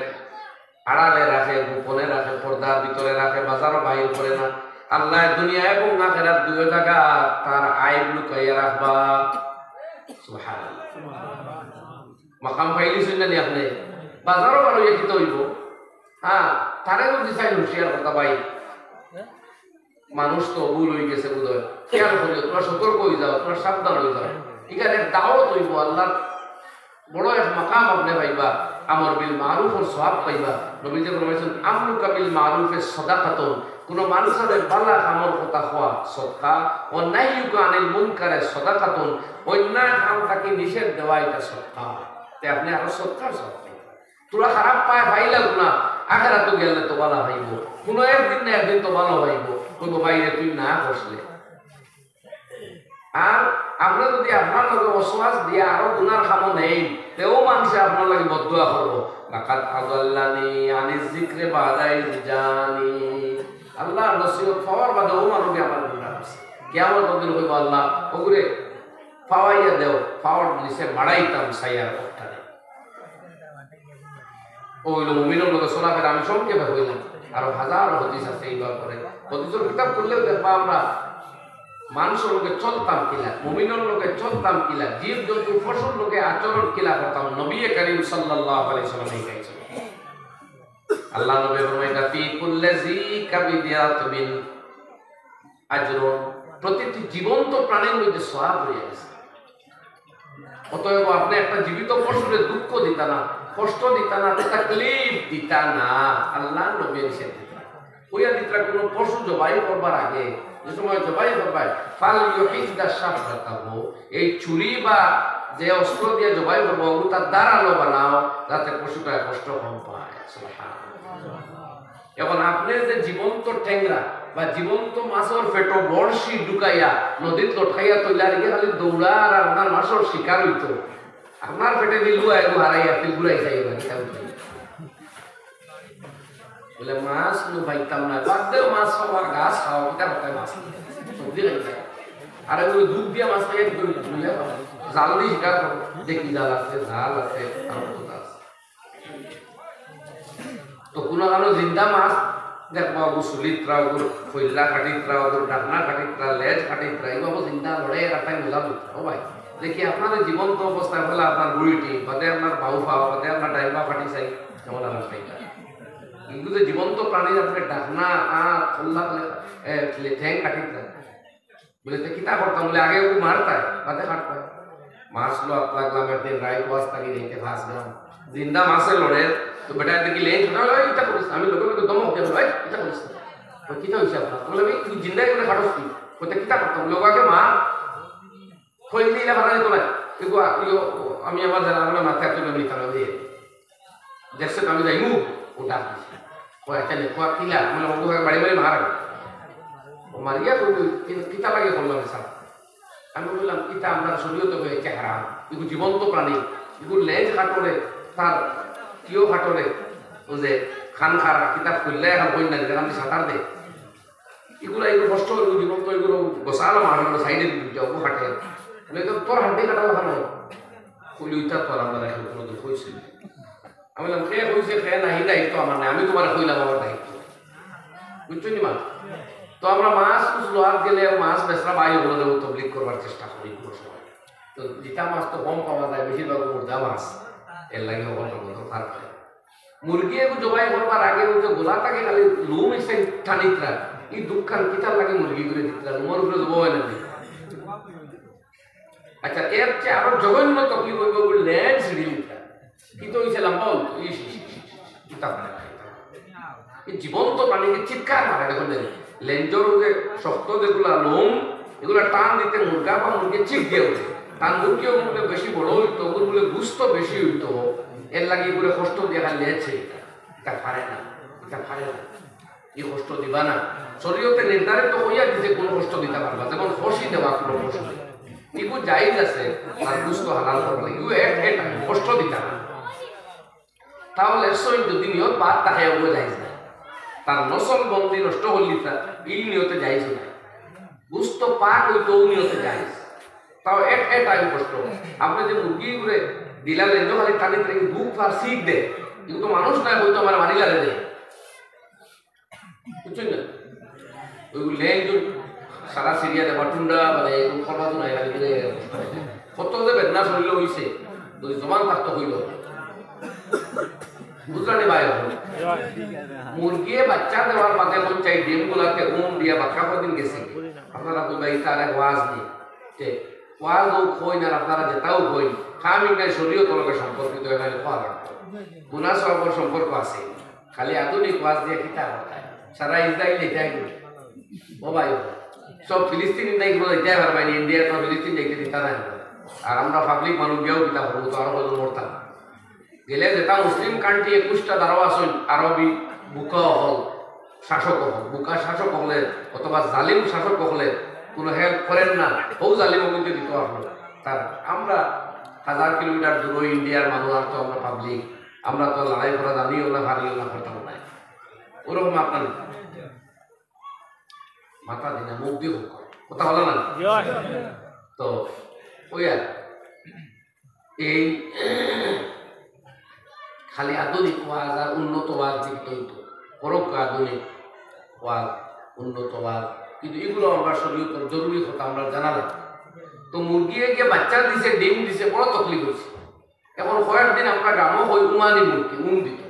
আড়ালে রাখে, গোপনে রাখে, পর্দার ভিতরে রাখে, বাজারো বাইর করে না, আল্লায় দুনিয়া এবং আখেরাত দুইও জাগা তার আইব লুকাইয়া রাখবা। সুবহানাল্লাহ। মাকাম পাইলিছইন না নি আপনে? বাজারো বার অইয়া কিতা অইবো? হ্যাঁ, তারে যদি চাইন হুঁশিয়ার কথা ভাই, মানুষ তো ভুল অই গেছে বোধহয়, খেয়াল করিও, তোমরা সতর্ক অই যাও, তোমরা সাবধান অই যাও। ইখান এক দাওয়াত অইবো, আল্লার বড় এক মাকাম আপনে পাইবা, আমর বিল মারুফর সওয়াব পাইবা। নবীজি ফরমাইছইন, "আমরুকা বিল মারুফে সদাকাতুন", কোনো মানুষরে ভালা কামর কথা কওয়া সদকা, "ওয়া নাহয়ুকা আনিল মুনকারে সদাকাতুন", অন্যায় কাম থাকি নিষেধ দেওয়া ইটা সদকা। তে আপনে আরো সদকার সওয়াব পাইবা। তোরা খারাপ পায় পাইলা গুনা, আখেরাতো গেলে তো ভালা পাইবো, কোনো একদিন না একদিন তো ভালা পাইবো। কইবো, "ভাইরে, তুই না করছলে।" আর আপনে যদি আপনার লগে ওয়াসওয়াস দিয়া আরো গুনার কামো নেইন, তেও মানষে আপনার লাগি বদদোয়া করবো, "লাকাদ আদাল্লানি আনিজ যিকরি বাদা ইজ জানি।" আল্লার নসিহত পাওয়ার বাদে অউ মানুষে আমার গুনা করছে। কিয়ামতর দিন কইবো, "আল্লাহ, অগুরে পাওয়াইয়া দেও, পাওয়ার নিচে মাড়াইতাম চাইয়ার অটারে।" অউ অইলো মুমিনর লগে চলাফেরা। আমি সংক্ষেপে কইলাম, আরো হাজারো হাদিস আছে এই ব্যাপারে। হাদিসর কিতাব খুললেও দেখবা আমরা মানষর লগে চলতাম কিলা, মুমিনর লগে চলতাম কিলা, জীব জন্তু পশুর লগে আচরণ কিলা করতাম, নবী করিম সাল্লাল্লাহু আলাইহি ওয়াসাল্লাম শিখাইছইন। আল্লার নবী ফরমাইতা, "ফি কুল্লি জি কাবিদি রাতবিন আজরুন", প্রতিটি জীবন্ত প্রাণীর মধ্যে সওয়াব রইয়া গেছে। অতএব আপনে একটা জীবিত পশুরে দুঃখ দিতা না, কষ্ট দিতা না, তাকলিফ দিতা না। আল্লার নবী নিষেধ দিতরা। কইয়া দিতরা, কোনো পশু জবাই করবার আগে, যে সময় জবাই করবায়, "ফাল ইউহিদ্দা শাফরাতাহু", এই ছুরি বা যে অস্ত্র দিয়া জবাই করবো, অগুতা ধারালো বানাও, যাতে পশুটায় কষ্ট কম পায়। সুবহানাল্লাহ। এখন আপনে যে জীবন্ত টেংরা বা জীবন্ত মাছর পেটো বড়শি ঢুকাইয়া নদীত লটকাইয়া থইলা, ইগু খালি দৌড়ার আর আপনার মাছর শিকার অইতো। আপনার পেটে দি লুয়া এগু হারাইয়া আপনে ঘুরাই যাইবা, কিতা বুঝলি? বলে, "মাছ নু পাইতাম না, বাদ দেও মাছ খাওয়া, ঘাস খাওয়া, কিতা পাতায় মাছ খাওয়া, সবজি খাইতাম।" আর ওই দুধ দিয়া মাছ খাইয়া কি করি? জাল দি শিকার করো, দেখি জাল আছে, জাল আছে, আর কত আছে। তো কোনো কারো জিন্দা মাছ দেখবা, ওগুর চুলিত্রা, ওগুর ফইল্লা কাটিত্রা, ওগুর ডাকনা কাটিত্রা, লেজ কাটিত্রা, এইভাবে জিন্দা লড়ে একটা মজা লইত্রা। ও ভাই, দেখি আপনার জীবন্ত অবস্থায় বলে আপনার বুড়িটি, বাদে আপনার বাউ পাও, বাদে আপনার ডাইন পাও কাটি চাই, কেমন আমার চাই? কিন্তু যে জীবন্ত প্রাণীর আপনি ডাকনা আর ফল্লা, এ, ঠ্যাং কাটিত্রা, বলে, "তে কিতা করতাম?" বলে, "আগে ওকে মারতায়, বাদে কাটতায়।" মাছ লো আত লাগলাম, একদিন রাইত ওয়াজ থাকি যাইতে ফাঁস গেলাম। জিন্দা মাছে লড়ে, তো বেটা দেখি লেজ ওটা, "ওই, ইটা করিস না।" আমি লগে লগে ধমক দিলাম, "ওই, ইটা করিস না।" তো কিতা হইছে আপনার? বলে, "আমি তুই জিন্দা করে কাটস তুই।" বলতে, "কিতা করতাম?" বলে, "ওকে মার।" কইলে ইলা ফাটা দিত না। এগু আ-, ইয়ো, আমি আবার জানা, আমরা মাথায় তুলে নিতাম না, ওই যে, "দেখছো তো আমি যাইমু?" ও ডাক দিছে। কয়, "আচ্ছা, নে, কয়, কিলা?" মানে, "ওগু বাড়ি বাড়ি মার।" ও মারিয়া কইল, "কি-, কিতা লাগে করলাম, স্যার?" আমি বললাম, "ইটা আমরা শরীয়তে হয়েছে হারাম। এগু জীবন্ত প্রাণী, এগু লেজ কাটলে, তার কিও কাটলে, ও যে খান খারা, কিতা খুললে এখন কই না, যেখান সাঁতার দে।" এগুলা, এগুলো কষ্ট হইল, জীবন তো এগুলো গোসালা মারলো, সাইডে দিতে যাও, ও কাটে। বলে, "তো তোর হাড্ডি কাটা লাগানো?" কইলি, "ওইটা তো আর আমরা এখন কোনো দিন কইছি না।" আমি বললাম, "কে কইছে, কে নাই, দায়িত্ব আমার নাই, আমি তোমার কইলাম আমার দায়িত্ব।" বুঝছো নি মা? তো আমরা মাছ কুছ লোয়ার গেলে মাছ বেচরা ভাই ওগুলো দেবো তবলিগ করবার চেষ্টা করি কোনো সময়। তো যেটা মাছ তো কম পাওয়া যায়, বেশিরভাগ মুর্দা মাছ, এর লাগে ওগুলো বন্ধ খারাপ হয়। মুরগি এগু জবাই করবার আগে ওই যে গোলা থাকে খালি লোম এসে টানিত্রা, এই দুঃখান কিতার লাগে মুরগি করে দিত্রা, লোমর উপরে জবাই হয় না। আচ্ছা, এর চেয়ে আরো জঘন্য তকলিফ হইব, ওই লেজ ছিঁড়ি নিত্রা। কিন্তু ওই যে লম্বা হইতো, ইস, ইস, ইস, ইস, কিতাব না, কিতাব। এই জীবন্ত প্রাণীকে চিৎকার মারে, দেখুন, লেঞ্জর যে শক্ত যেগুলা লোম, এগুলা টান দিতে মুরগা বা মুরগি চিক দিয়ে উঠে। তার মুরগিও বলে বেশি বড় হইতো, ওগুলো বলে গুস্ত বেশি হইতো, এর লাগে করে কষ্ট দিয়ে খালি লেজ ছিঁড়ি। এটা পারে না, এটা পারে না, এই কষ্ট দিবা না। শরীয়তে নির্ধারিত হইয়া দিছে কোন কষ্ট দিতে পারবা, যেমন ফাঁসি দেওয়া কোনো কষ্ট নেই। ইগু জায়েজ আছে, তার গোস্ত হালাল করবার লাগি। ইগু এক, এক কষ্ট দিতা না। তাও লেখছইন যদি নিয়ত বাদ থাকে, ওগু জায়েজ না। তার নসল বন্দি নষ্ট করলিতা, ই নিয়তে জায়েজ না। গোস্ত পাক অইতো, ও নিয়তে জায়েজ। তাও এক, এক টাইম কষ্ট। আপনে যে মুরগি করে দিলা লেঞ্জো খালি টানি টানি বুক ফার সিক দে। কিন্তু মানুষ না, হয়তো আমার মারি লাগে দে। বুঝছইন না? ওই লেঞ্জো সারা সিরিয়া দেবা টুন্ডা, মানে, এরকম করবা তো নাই, খালি করে কত যে বেদনা শরীরে হইছে, যদি জবান থাকতো হইল। বুঝলা নি ভাই? মুরগিয়ে বাচ্চা দেওয়ার বাদে মন চাই ডিমগুলাতে উম দিয়া বাক্কা কদিন গেছে। আপনারা কইবা, "ইতা আরেক ওয়াজ নি।" তে ওয়াজ ও কই না, আপনারা যেটাও কই, খামিক নাই শরীয়ত লগে সম্পর্কিত, এখানে খাওয়া লাগবে। গুনা সওয়াবর সম্পর্ক আছে। খালি আধুনিক ওয়াজ দিয়ে কিতা করতায়? সারা ইসরায়েল এটাই করে। ও ভাই, সব ফিলিস্তিনি নাই, কোনো এটাই পারবে না, ইন্ডিয়া তো ফিলিস্তিন যাইতে দিতা না। আর আমরা পাবলিক মানুষ গিয়াও কিতা করবো, তো আরো কত মরতাম। গেলে যেটা মুসলিম কান্ট্রি একুশটা দ্বারাও আসুন, আরবি বুকা হল, শাসক হল, বুকা শাসক হলে অথবা জালিম শাসক হলে কোনো হেল্প করেন না, হৌ জালিম হইতে দিত আসলো। তার আমরা হাজার কিলোমিটার দূরে ইন্ডিয়ার মানুষ, আর তো আমরা পাবলিক, আমরা তো লড়াই করা জানিও না, পারিও না, করতাম না। ওরকম আপনার মাথা দিনা মুখ দিয়ে হোক, কথা বলে না। তো ওই আর এই খালি আধুনিক ওয়াজ আর উন্নত ওয়াজ জীবিত হইতো, পরোক্ষ আধুনিক ওয়াজ, উন্নত ওয়াজ, কিন্তু এগুলো আমরা শরীয়তের জরুরি কথা আমরা জানা লাগে। তো মুরগি গিয়ে বাচ্চা দিছে, ডিম দিছে, বড় তকলিফ হয়েছে। এখন কয়েকদিন আমরা গ্রামও হই উমানি মুরগি, উম দিত।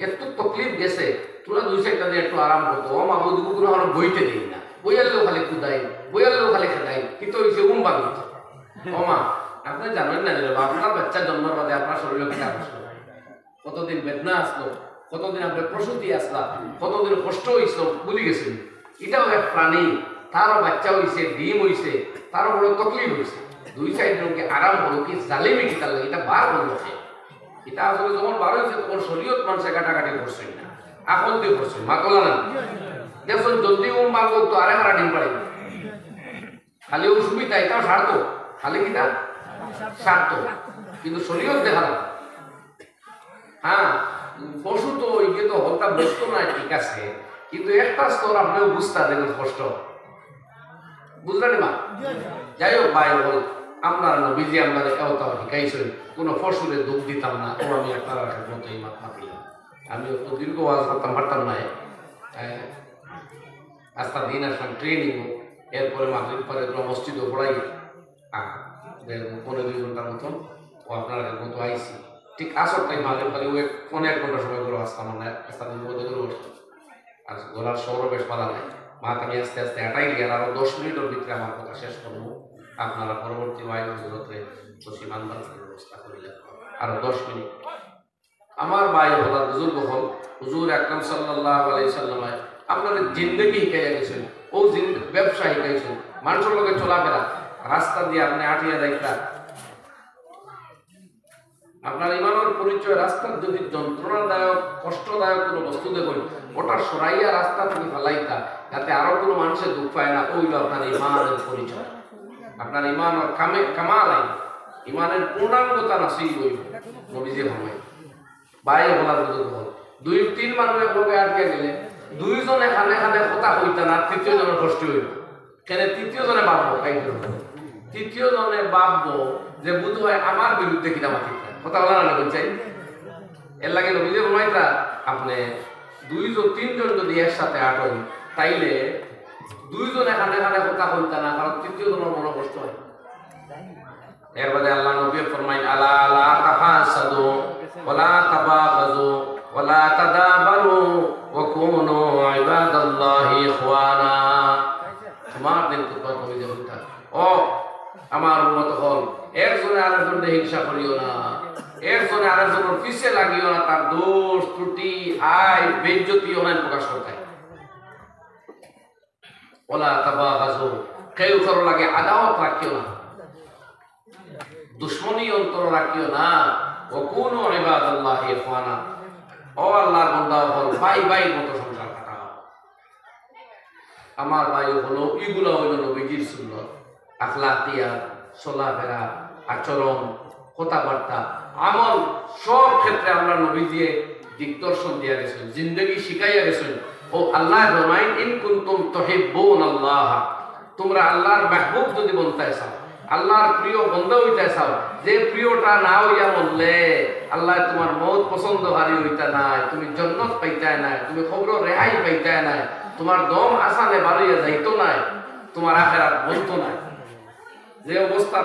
এত তকলিফ গেছে, তোরা দুই চারটা দিন একটু আরাম করতো। ও মা, বৌদি কুকুর আমার বইতে দিই না, বইয়ালেও খালি কুদাই, বইয়ালেও খালি খেদাই, কিন্তু ওই যে উম বাংলা। ও মা, আপনি জানেন না রে বা, আপনার বাচ্চা জন্মের বাদে আপনার শরীরে কিতা আসলো, কতদিন বেদনা আসলো, কতদিন আপনার প্রসূতি আসলা, কতদিন কষ্ট হইছিল, ভুলি গেছেন। এটাও এক প্রাণী, তারও বাচ্চা হইছে, ডিম হইছে, তারও বড় তকলিফ হইছে। দুই সাইড লোকে আরাম হলো কি জালিমি কিতার লাগে, এটা বার বললো সে। এটা আসলে যখন বার হয়েছে তখন শরীয়ত মানুষে কাটাকাটি করছে না, আকল দিয়ে করছে, মাতলা না। দেখুন জলদি উম বাংলো তো আরে মারা ডিম পাড়ে। খালি অসুবিধা, এটাও স্বার্থ, খালি কিতা স্বার্থ, কিন্তু শরীয়ত দেখা না। হ্যাঁ, পশু তো ওই যে তো হকটা বুঝতো না, ঠিক আছে, কিন্তু একটা স্তর আপনিও বুঝতা দেখুন কষ্ট, বুঝলেন মা? যাই হোক ভাই বল, আমরা নবীজি আমরা এটাও তাও শিখাইছেন, কোনো পশুরে দুঃখ দিতাম না, ও আমি আপনারা মতো এই মাত মাতিলাম। আমি অত দীর্ঘ ওয়াজ করতাম পারতাম না। আস্তা দিন আসলাম ট্রেনিং, এরপরে মাগরিব পরে তোরা মসজিদও পড়াই, আহ, পনেরো দুই ঘন্টার মতন ও আপনার মতো আইসি। ঠিক আসর টাইম মাগরিব পরে ওই পনেরো এক ঘন্টা সময় করে আসতাম, মানে আস্তা দিন মধ্যে করে বসতাম। আর গলার স্বরও বেশ ভালো লাগে। মাত আমি আস্তে আস্তে হাঁটাই গিয়ে আরো দশ মিনিটের ভিতরে আমার কথা শেষ করবো। আপনারা পরবর্তী ওয়াইজ হজরতে খুশি মানবার ব্যবস্থা করিলেন আরো দশ মিনিট। আমার ভাই হলার বুজুর্গ হল, হুজুর আকরাম সাল্লাল্লাহু আলাইহি সাল্লামে আপনার জিন্দেগি শিখাইয়া গেছেন, ও জিন্দ-, ব্যবসা শিখাইছেন, মানুষের লগে চলাফেরা, রাস্তা দিয়ে আপনি আটিয়া যাইতা। আপনার ইমানের পরিচয় রাস্তার যদি যন্ত্রণাদায়ক, কষ্টদায়ক কোনো বস্তু দেখেন, ওটা সরাইয়া রাস্তা থেকে ফালাইতা, যাতে আরো কোনো মানুষের দুঃখ পায় না, ওইল আপনার ইমানের পরিচয়। আপনার ইমান আর কামে, কামাল আইন, ইমানের পূর্ণাঙ্গতা নাসিব হইব। নবীজি ফরমায়, ভাই হলার বুজুর্গ হল। দুই তিন মানুষ এক লগে আটকে গেলে দুইজনে খানে খানে কথা কইতা না, তৃতীয় জনের কষ্ট হইল। কেন তৃতীয় জনে ভাববো, খাইতে হবে। তৃতীয় জনে ভাববো যে বুধ হয় আমার বিরুদ্ধে কিনা মাতিতা। কথা বলা না বলছে। এর লাগে নবীজি ফরমাইতা, আপনি দুইজন তিনজন যদি একসাথে আটন, তাইলে দুইজনে খানে খানে কথা কইতা না, কারণ তৃতীয় জনের মনে কষ্ট হয়। এর বাদে আল্লাহ নবী ফরমাইন, "আলা লা তাহাসাদু, ওয়া লা তাবাগাজু, ওয়া লা তাদাবারু, ওয়া কুনু ইবাদাল্লাহি ইখওয়ানা।" তোমার দিন কুরবান করে দেব তা। ও আমার উম্মত হল, একজনে আরেকজনকে হিংসা করিও না, একজনে আরেকজনের পিছে লাগিও না, তার দোষ, ত্রুটি, আয়, বেইজ্জতি অনায় প্রকাশ করতে। ওয়ালা তাবাগাজু, কেউ কারো লাগে আদাওয়াত রাখিও না, দুশমনী অন্তর রাখিও না। ওয়া কুনু ইবাদাল্লাহি ইখওয়ানা, ও আল্লাহর বান্দা হল, ভাই ভাইর মতো সংসার কাটাও। আমার ভাই হলো, ইগুলা হইল নবীজির সুন্নত, আখলাকিয়াত, চলাফেরা, আচরণ, কথাবার্তা, আমল, সব ক্ষেত্রে আমরার নবীজিয়ে দিকদর্শন দিয়া গেছইন, জিন্দেগি শিখাইয়া গেছইন। ও আল্লায় ফরমাইন, "ইন কুনতুম তুহিব্বুনাল্লাহ", তুমরা আল্লার মাহবুব যুদি বনতায় চাও, আল্লার প্রিয় বন্দা অইতায় চাও, যে প্রিয়টা না অইয়া মরলে আল্লায় তুমার মউত পছন্দকারী অইতা নায়, তুমি জন্নত পাইতায় নায়, তুমি কবরো রেহাই পাইতায় নায়, তুমার দম আসানে বারইয়া যাইতো নায়, তুমার আখেরাত বনতো নায়। যে অবস্থা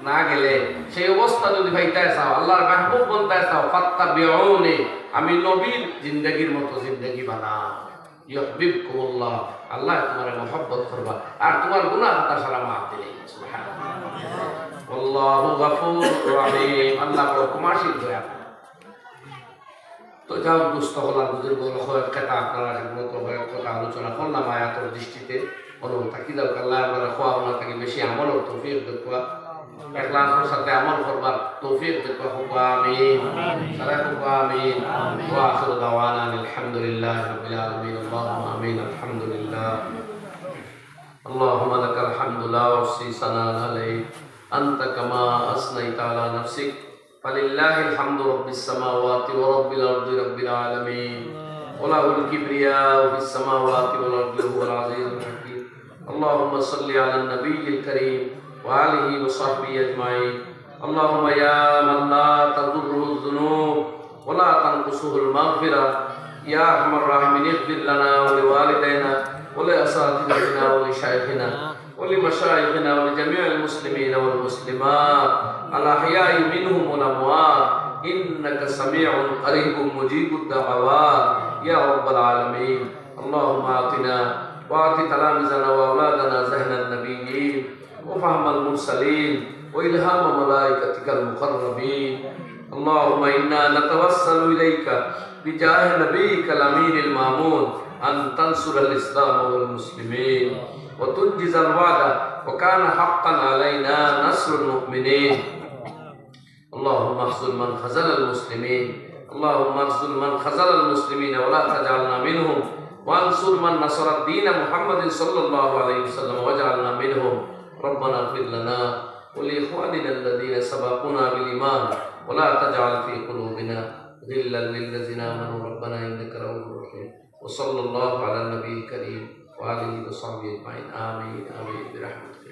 না গেলে, সেই অবস্থা যুদি পাইতায় চাও, আল্লার মাহবুব বনতায় চাও, "ফাত্তাবিউনি", আমি নবীর জিন্দেগির মতো জিন্দেগি বানাও। ইউহবিবকুমুল্লাহ, আল্লায় তুমারে মহব্বত করবা, আর তুমার গুনাহ খাতা সারা মাফ দিলে। সুবহানাল্লাহ। ওয়াল্লাহু গাফুরুর রহিম, আল্লাহ বড় ক্ষমাশীল, দয়াময়। তো যাও, দুস্ত অকল আর বুজুর্গ অকল, কয়েক কথা আপনারার খেদমতো কয়েক কথা আলোচনা করলাম আয়াতর দৃষ্টিতে। অনো থাকি যাউক, আল্লায় আমরারে কওয়া হুনা থাকি বেশি আমলর তৌফিক দেউক্কা, ইখলাসর সাথে আমল করবার তৌফিক দেউক্কা। কউক্কা আমিন। সারা কউক্কা আমিন। ওয়া আখিরু দাওয়ানা আলহামদুলিল্লাহি রাব্বিল আলামিন। আল্লাহুম্মা আমিন। আলহামদুলিল্লাহ। اللهم لك الحمد لا أحصي ثناء عليك أنت كما أثنيت على نفسك فلله الحمد رب السماوات ورب الأرض رب العالمين وله الكبرياء في السماوات والأرض وهو العزيز الحكيم. اللهم صل على النبي الكريم وآله وصحبه أجمعين. اللهم يا من لا تضره الذنوب ولا تنقصه المغفرة، يا أرحم الراحمين، اغفر لنا ولوالدينا ولأساتذتنا ولشيخنا ولمشايخنا ولجميع المسلمين والمسلمات الأحياء منهم والأموات، إنك سميع قريب مجيب الدعوات يا رب العالمين. اللهم آتنا وآت تلاميذنا وأولادنا ذهن النبيين وفهم المرسلين وإلهام ملائكتك المقربين. اللهم إنا نتوسل إليك بجاه نبيك الأمين المأمون أن تنصر الإسلام والمسلمين وتنجز الوعد وكان حقا علينا نصر المؤمنين. اللهم اخذل من خذل المسلمين. اللهم اخذل من خذل المسلمين ولا تجعلنا منهم، وانصر من نصر الدين محمد صلى الله عليه وسلم واجعلنا منهم. ربنا اغفر لنا ولإخواننا الذين سبقونا بالإيمان ولا تجعل في قلوبنا غلا للذين آمنوا ربنا إنك رؤوف رحيم. وصلى الله على النبي الكريم وآله وصحبه أجمعين. آمين، آمين برحمتك.